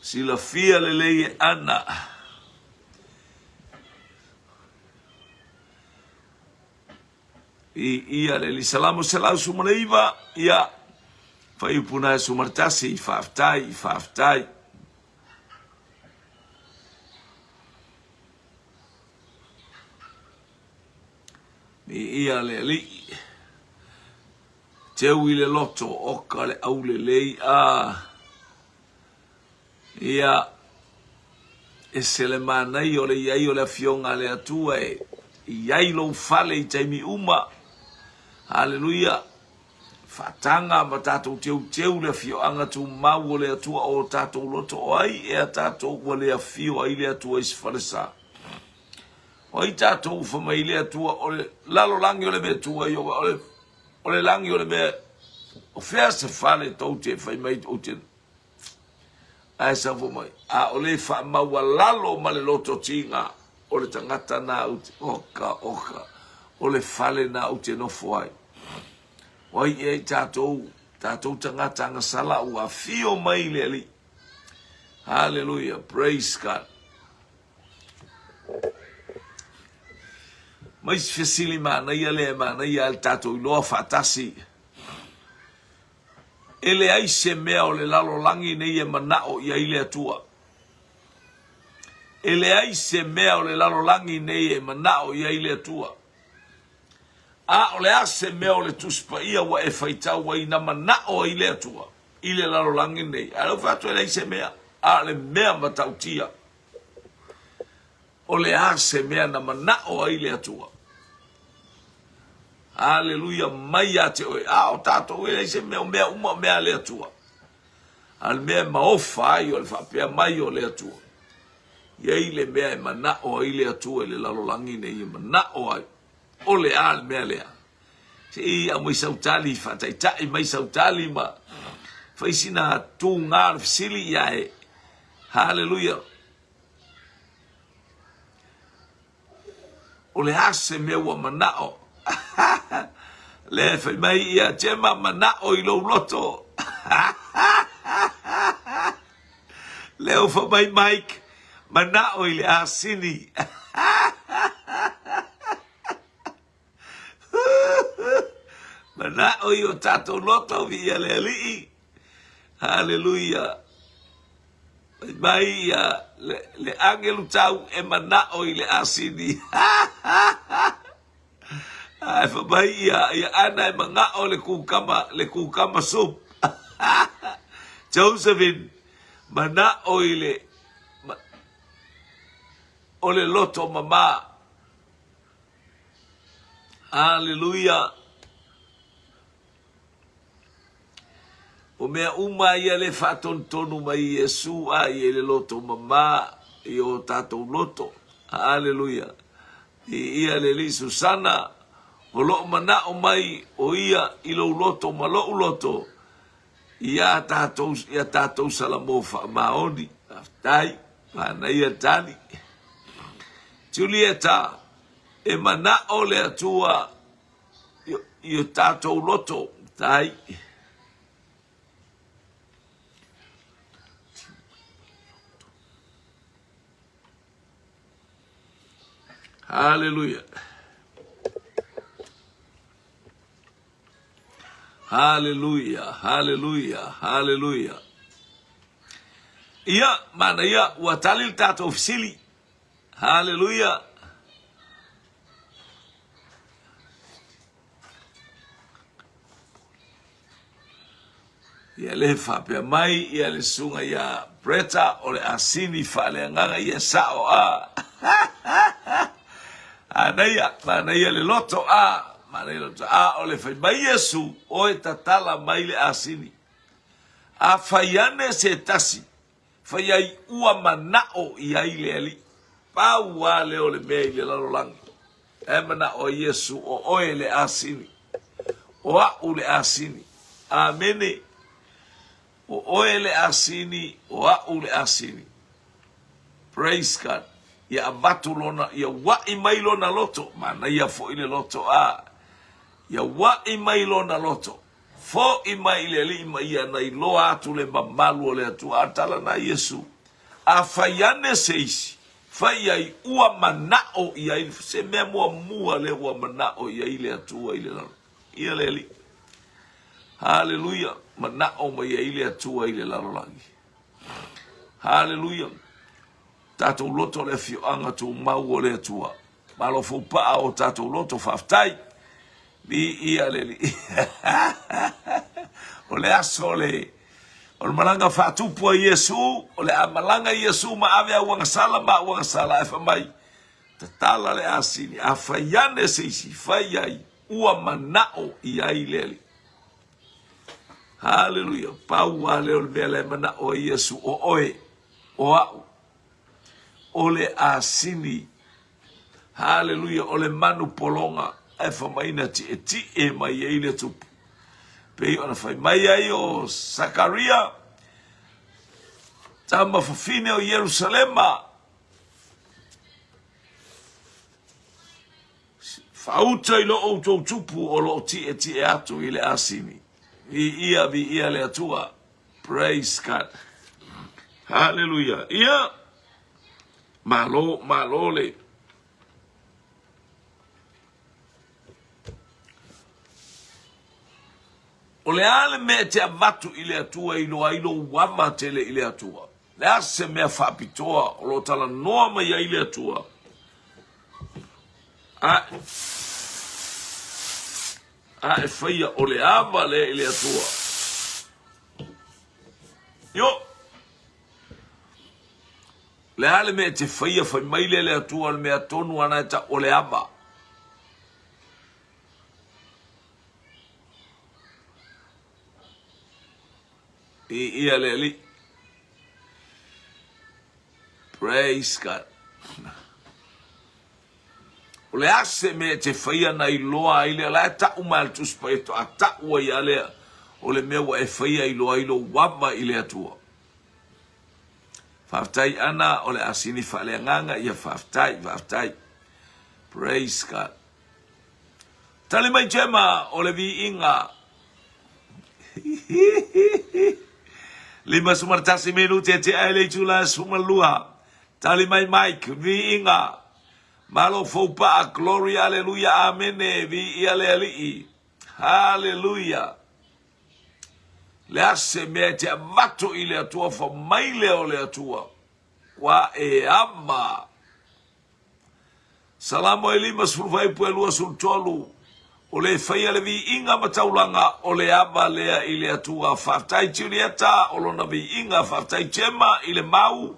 Silafia lelei e Ana. I ia le Salamo 119, ia, fuaiupu na e 11, faafetai, faafetai. I ia le Alii. Teu i le loto, oka le aulelei, a ia, ese le manaia o le i ai o le Afioga a le Atua e i ai lou fale i taimi uma. Haleluia! Faataga ma tatou teuteu le afioaga tumau o le Atua o tatou loto o ai ea tatou ua le afio ai le Atua i se falesa. O ai tatou ua fai mai le Atua o le lalolagi o le mea tuai o le O le lagi o le mea, o fea se fale tou te fai mai ou te ae sau mai, a o le faamaualalo ma le loto tiga o le tagata na ou te, oka, oka, o le fale na ou te nofo ai. O ai ea i tatou, tatou tagata agasala ua afio mai le Alii. Hallelujah, praise God. Ma isi fesili manaia lea e manaia ai le tatou iloa faatasi. E leai se mea o le lalolagi nei e manao i ai le Atua. E leai se mea o le lalolagi nei e manao i ai le Atua. A o le a se mea o le Tusi Paia ua e faitau ai na manao ai le Atua i le lalolagi nei? A lea ua fai atu e leai se mea, a o le mea matautia. O le a se mea na manao ai le Atua? Aleluia mai ia te oe. A o tatou e leai se mea, o mea uma o mea a le Atua. A o le mea e maofa ai o le faapea mai o le Atua. E i ai le mea e manao ai le Atua i le lalolagi nei e manao ai. O le a le mea lea? Se i aumai sau tali, faataitai mai sau tali ma fai sina tuga o le fesili ia e. Haleluia. O le a se mea ua manao? Le fai mai ia Jema manao i lou loto. Le ua fai mai Mike manao i le asini. Manao i o tatou loto viia le Alii. Haleluia. Fai mai ia le, le agelu tau e manao i le asini. Ae fai mai ia, ia Ana e manao le kukama, le kukama soup. Josephine, manao i le, ma, o le loto mama. Haleluia. O mea uma ia le faatonutonu mai Iesu a ia i le loto mama i o tatou loto. Haleluia. I ia le Alii Susana, o loo manao mai o ia i lou loto ma lou loto, ia tatou, ia tatou Salamo faamaoni. Faafetai, manaia tali. Julieta, e manao le Atua i o tatou loto, tai. Haleluia. Haleluia, haleluia, haleluia. Ia, manaia, ua tali le tatou fesili. Haleluia. Ia le faapea mai ia le susuga ia Bretta o le asini faaleagaga ia sao a. Manaia, manaia le loto a, manaia le loto a o le fai mai Iesu oe tatala mai le asini. A fai ane se tasi, fai ai ua manao i ai le Alii. Pau a lea o le mea i le lalolagi. E manao ai Iesu o oe le asini. O a'u le asini. Amene. O oe le asini, o a'u le asini. Praise God. Ia avatu lona, ia wa'i mai lona loto. Manaia foi le loto a. Ia wa'i mai lona loto. Fo'i mai i le Alii ma ia na iloa atu le mamalu o le Atua. A tala na Iesu, A fai ane se isi, fai ai ua mana'o i ai se mea muamua lea ua mana'o i ai le Atua i le lalo. Ia le Alii. Haleluia. Mana'o mai ai le Atua i le lalolagi. Haleluia. Tatou loto le afioaga tumau o le Atua. Malo foupa'a o tatou loto, faafetai. Viia le Alii. O le aso o le o le malaga faatupu a Iesu, o le a malaga Iesu ma ave au agasala ma au agasala ae fai mai, tatala le asini, a fai ane se isi, fai ai, ua mana'o i ai le Alii. Haleluia. Pau lava lea o le mea la e mana'o ai Iesu, o oe, o a'u, o le asini. Haleluia, o le manu pologa ae fai mai na tietie mai ai le tupu. Pei ona fai mai ai o Sakaria, tama fafine o Ierusalema, faauta i lo outou tupu o lo o tietie atu i le asini. Viia, viia le Atua. Praise God. Haleluia. Ia, malo, malo le. O le a le mea e te avatu i le Atua i iloa ai lou ava tele i le Atua? Le a se mea faapitoa o lo o talanoa mai ai le Atua? A, a e faia o le ava lea i le Atua. Io! Le a le mea e te faia, fai mai lea le Atua, o le mea tonu ana e tau o le ava. I ia le Alii. Praise God. O le a se mea e te faia na iloa ai lea, la e ta'u mai a le Tusi Paia faatoa ta'u ai a lea, o le mea ua e faia iloa ai lou ava i le Atua. Faafetai Ana, o le asini faaleagaga, ia faafetai, faafetai. Praise God. Tali mai Gemma, o le viiga. 51 minute e tea ai le itula e 12. Tali mai Mike, viiga. Malo foupa'a, glory aleluia amene, viia le Alii. Haleluia. Le a se mea e te avatu i le Atua, fa mai lea o le Atua, ua e ama. Salamo e 50 fuaiupu e 23, O le faia le viiga ma taulaga, o le ava lea i le Atua. Faafetai Julieta o lona viiga, faafetai Gemma i le mau,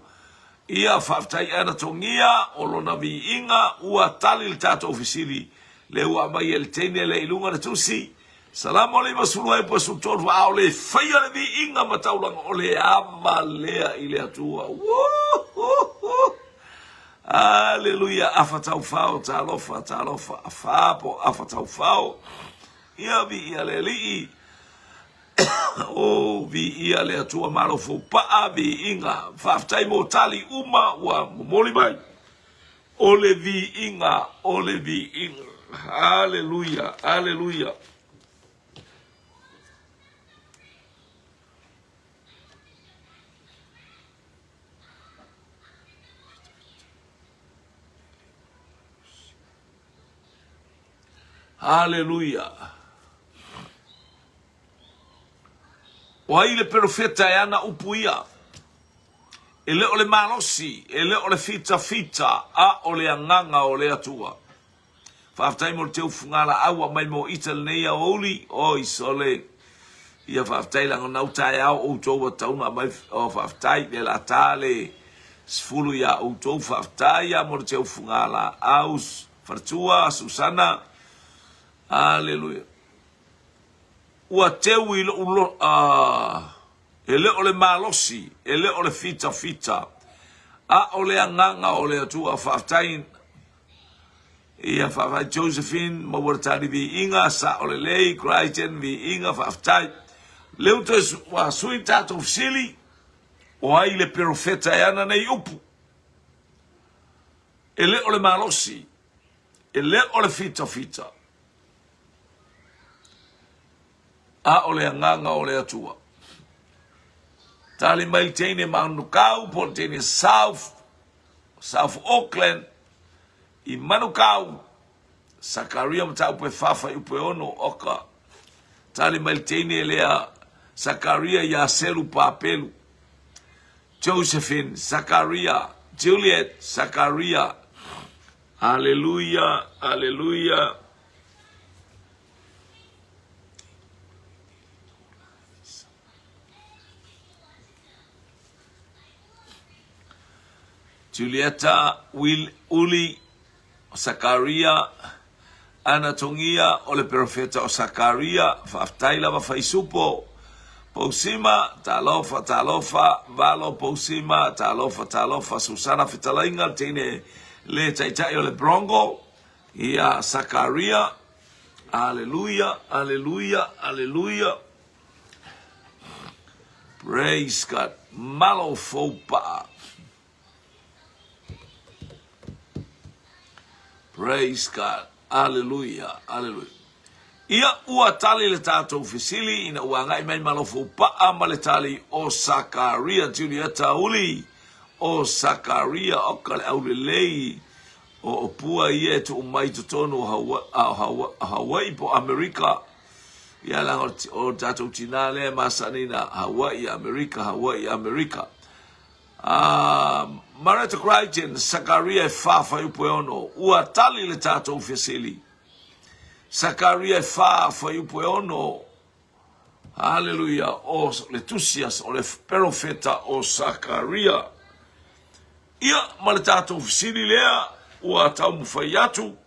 ia faafetai Ana Togia o lona viiga, ua tali le tatou fesili, lea ua aumai e le teine lea i luga le tusi. Salamo 50 fuaiupu e 13, a o le faia le viiga ma taulaga, o le ava lea i le Atua. Woo-hoo-hoo! Aleluia afa taufao talofa talofa afa po afa taufao ia viia le Alii o viia le Atua malo foupaa viiga faafetai mo tali uma ua momoli mai o le viiga o le viiga aleluia aleluia. Aleluia. O ai le perofeta e ana upu ia? E le o le malosi, e le o le fitafita, a o le agaga o le Atua. Faafetai mo le teu fugalaau ua mai mo ita lenei aoauli. Oi sole. Ia faafetai leaga nau taeao outou ua tatau ona aumai. Oh, faafetai le la ta le 10 ia outou. Faafetai ia mo le teu fugalaau. Faletua, Susana. Aleluia. Ua teu i lou lo, e le o le malosi, e le o le fitafita, a o le agaga o le Atua. Faafetai Ia faafetai Josephine, maua le tali viiga, sao lelei, Crichton viiga, faafetai. Leu toe ua sui tatou fesili, o ai le perofeta e ana nei upu? E le o le malosi, e le o le fitafita, a o le agaga o le Atua. Tali mai le teine Manukau po o le teine South, South Auckland, i Manukau, Sakaria mataupu e fa fuaiupu e ono, oka. Tali mai le teine lea Sakaria iā Selu Papelu, Josephine, Sakaria, Juliet, Sakaria. Aleluia, aleluia. Julieta, Will, Uli, Sakaria, Ana Tongia, o le perofeta o Sakaria, faafetai lava Faisupo, Pousima, talofa, talofa, Valo Pousima, talofa, talofa, Susana Fetalaiga, le teine le taitai o le Brongo, ia Sakaria, Aleluia, aleluia, aleluia. Praise God. Malo fou paa. Praise God. Aleluia. Aleluia. Ia ua tali le tātou fesili ina ua agai mai malo fou paa ma le tali o Sakaria Julieta Uli o Sakaria o ka le aulelei o opua ia e tuu mai totonu o Hawaii po Amerika. Ia leaga o le tatou tinā lea e masani na Hawaii, Amerika, Hawaii, Amerika. Marietta Crichton, Sakaria e fa fuaiupu e ono, ua tali le tatou fesili. Sakaria e fa fuaiupu e ono, Haleluia, o le tusi o le perofeta o Sakaria. Ia, ma le tatou fesili lea, ua taumafai atu.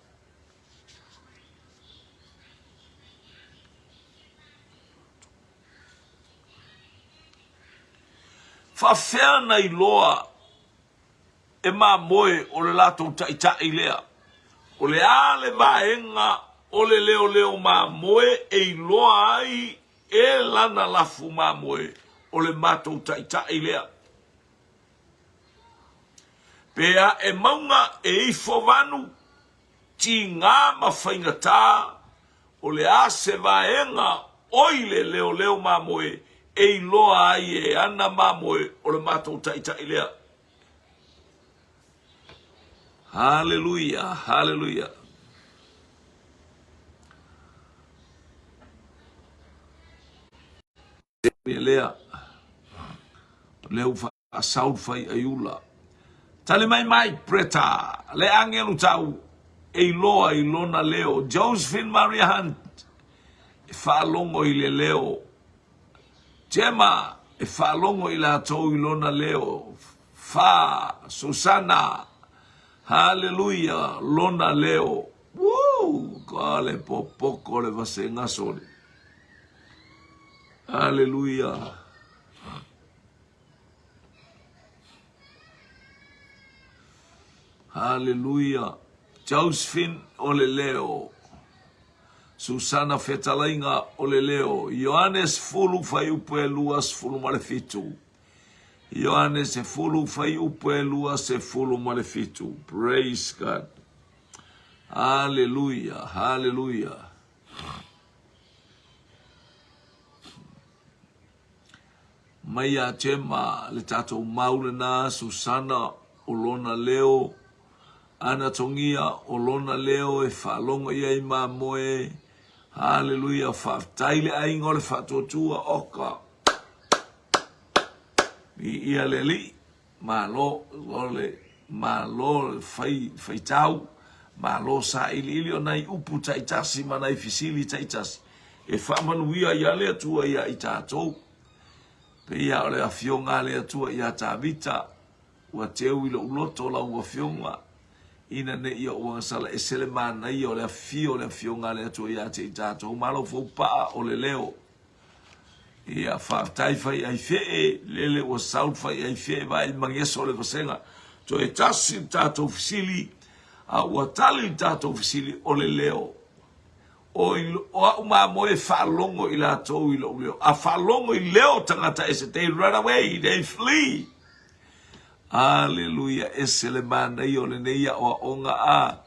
Faafefea na iloa e mamoe o le latou taitai lea? O le a le vaega o le leoleo mamoe e iloa ai e lana lafu mamoe o le matou taitai lea? Pe ae mauga e ifo vanu, tiga ma faigata, o le a se vaega oi le leoleo mamoe e iloa ai e ana mamoe o le matou taitai lea. Haleluia, haleluia. Lea, lea ua faasau fai aiula. Tali mai mai, Preta, le agelu tau e iloa i lona leo. Josephine Maria Hunt, e faalogo i le leo. Gemma, e faalogo i latou i lona leo. Fa, Susana, haleluia, lona leo. Woo! Ka le popoko le vasega soli. Haleluia. Haleluia. Josephine o le leo. Susana Fetalaiga o le leo. Ioane 10 fuaiupu e 27. Ioane 10 fuaiupu e 27. Praise God. Haleluia. Haleluia. Mai ia Gemma le tatou mau lena, Susana o lona leo. Ana togia o lona leo e faalogo i ai mamoe. Haleluia, faafetai le aiga o le faatuatua, oka. Viia le Alii, malo o le malo le fai faitau, malo sailiili o nai upu taitasi ma nai fesili taitasi e faamanuia ai a le Atua ia i tatou. Pei lava o le afioga a le Atua ia Tavita, Ua teu i lou loto lau Afioga, ina ne i ou agasala ese le manaia o le afifio o le Afioga a le Atua ia te i tatou. Malo foupaa o le leo. Ia, faafetai fai ai fee, lele ua sau le fai ai fee vaai mageso le vasega. Toe tasi le tatou fesili, a ua tali le tatou fesili o le leo. O, o au mamoe e faalogo i latou i lou leo. A faalogo i leo tagata ese, they run away, they flee. Aleluia, ese le manaia o lenei aoaoga a.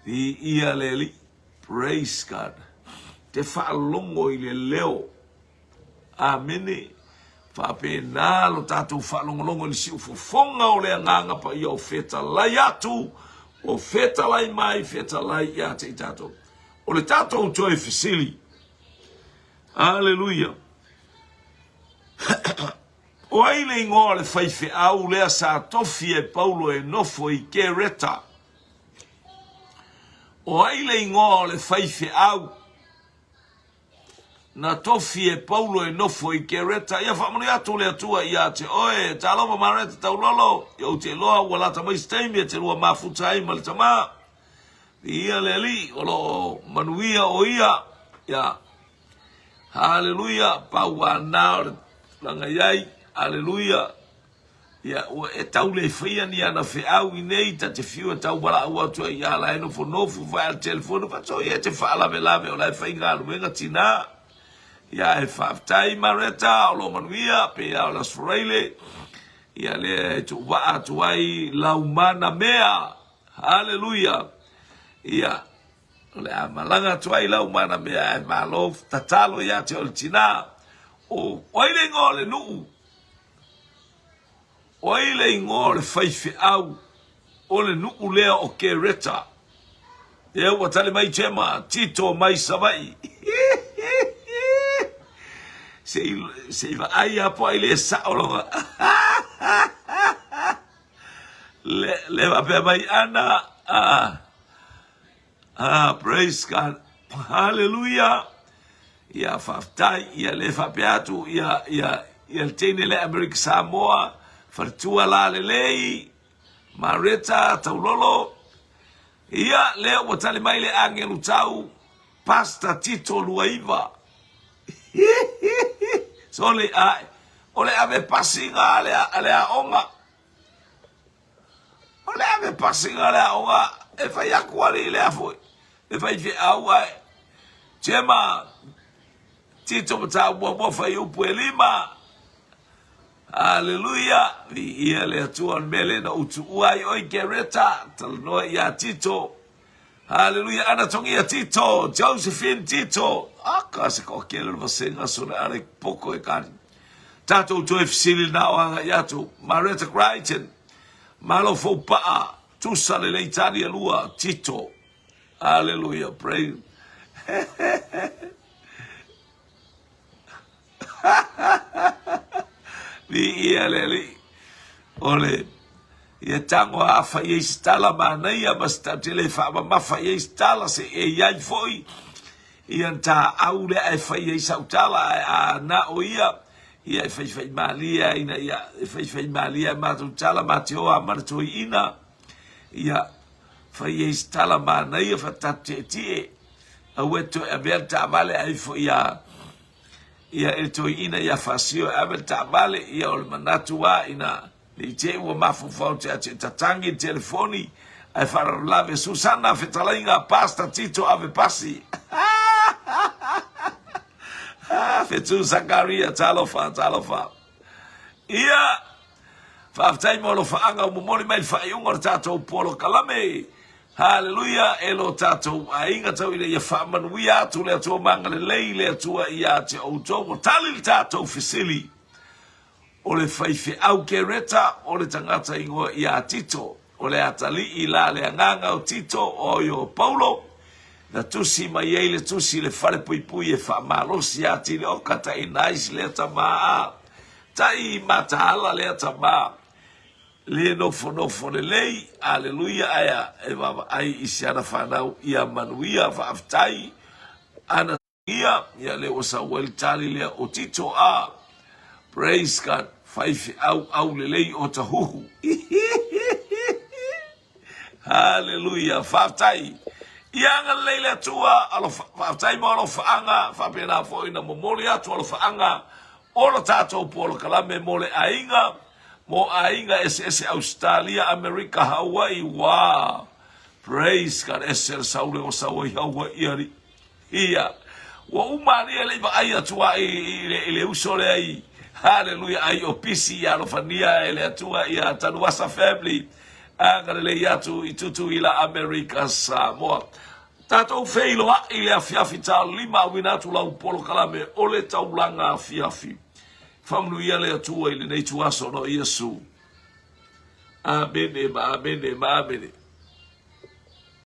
Viia le Alii. Praise God. Te faalogo i le leo. Amene. Faapena lo tatou faalogologo i le siufofoga o le Agaga Paia o fetalai atu, o fetalai mai, fetalai ia te i tatou. O le tatou toe fesili. Aleluia. O ai le igoa o le faifeau lea sa tofi e Paulo e nofo i Kereta? O ai le igoa o le faifeau na tofi e Paulo e nofo i Kereta? Ia faamanuia atu le Atua ia te oe. Talofa Mareta Taulolo, ia ou te iloa ua lata mai se taimi e te lua mafuta ai ma le tama. Viia le Alii, o lo o manuia o ia. Ia. Haleluia, pau a na o le tulaga i ai. Haleluia. Ia, ua e tau le faia ni ana feau i nei, ta te fiu e tau valaau atu ai ia la e nofonofo fai a le telefoni, fa so ia te faalavelave o la e faigaluega tina. Ia, e faafetai Mareta, o lo manuia, pe ia o le Aso Faraile, ia lea e tuuvaa atu ai lau mana mea. Haleluia. Ia, O le a malaga atu ai lau mana mea ae malo tatalo ia te oe le tina. O ai le igoa o le nuu? O ai le igoa o le faifeau o le nuu lea o Kereta? Lea ua tali mai Jema, Tito mai Savaii. Se i, se i vaai a po ai le sao lona. Le, le faapea mai ana, ah, Ah, praise God. Hallelujah. Ia faafetai, ia le faapea atu, ia, ia, ia le teine le Amerika Samoa, faletua la lelei, Mareta Taulolo, ia lea ua tali mai le agelu tau, Pastor Tito Luaiva. Sole, ae, o le ave pasiga a le, a le aoga. O le ave pasiga le aoga e fai atu alii lea foi le faifeau ae Jema Tito Matau muamua fuaiupu e lima. Aleluia, viia le Atua o le mea lea na ou tuua ai oe Kereta, talanoa ia Tito. Haleluia, ana togia Tito, Josephine Tito. Aka se toatele o le vasega sona ale poko e kani. Tatou toe fesili na o agai atu. Mareta Crichton, malo foupaa, tusa lelei tali e lua, Tito. Haleluia, praise. Viia le Alii. O le ia tago a fai ai se tala manaia ma se te le faamamafa i ai se tala se e i ai foi ia ta au lea e fai ai sau tala ae a na o ia ia e faifai malie ai ina ia e faifai malie ai matou tala ma te oa ma le toeaina ia fai ai se tala manaia faatatetietie aua e toe avea le taavale ae ifo ia ia e le toeaina ia faasio e ave le taavale ia o le manatu a ina ne i te i ua mafaufau te atu e tatangi le telefoni ae faalavelave Susana fetalaiga Pastor Tito ave pasi Fetu Sakaria talofa talofa ia faafetai mo alofaaga ua momoli mai le faaiuga o le tatou polokalame Haleluia e lo tatou aiga tau ina ia faamanuia atu le Atua ma agalelei le Atua ia te outou. Ua tali le tatou fesili o le faifeau Kereta o le tagata ingoa ia Tito. O le atalii la le agaga o Tito, oi o Paulo, na tusi mai ai le tusi i le falepuipui e faamalosi atili, o ka tai nice lea tama a, tai mataala lea tama, le nofonofo lelei, aleluia, ae e vaavaai i si ana fanau ia manuia, faafetai, ana Ia, ia lea ua sau ai le tali lea o Tito a. Praise God, faifeau aulelei o tahuhu. Hallelujah, faafetai. Ia agalelei le Atua, alofa, faafetai mo alofaaga, faapena foi na momoli atu alofaaga o lo tatou polokalame mo le aiga, mo aiga eseese Ausetalia, Amerika, Hawaii, wow. Praise God, ese le sau lea ua sau ai Hawaii alii. Ia, ua uma alii e le i vaai atu a i, i, le, i le uso lea i, haleluia, ai o pisi ia alofania e le Atua ia Tanuasa family, agalelei atu i Tutuila, Amerika, Samoa. Tatou feiloai i le afiafi taolima auina atu lau polokalame o le taulaga afiafi. Faamanuia le Atua i lenei tuaso no Iesu. Amene ma amene ma amene.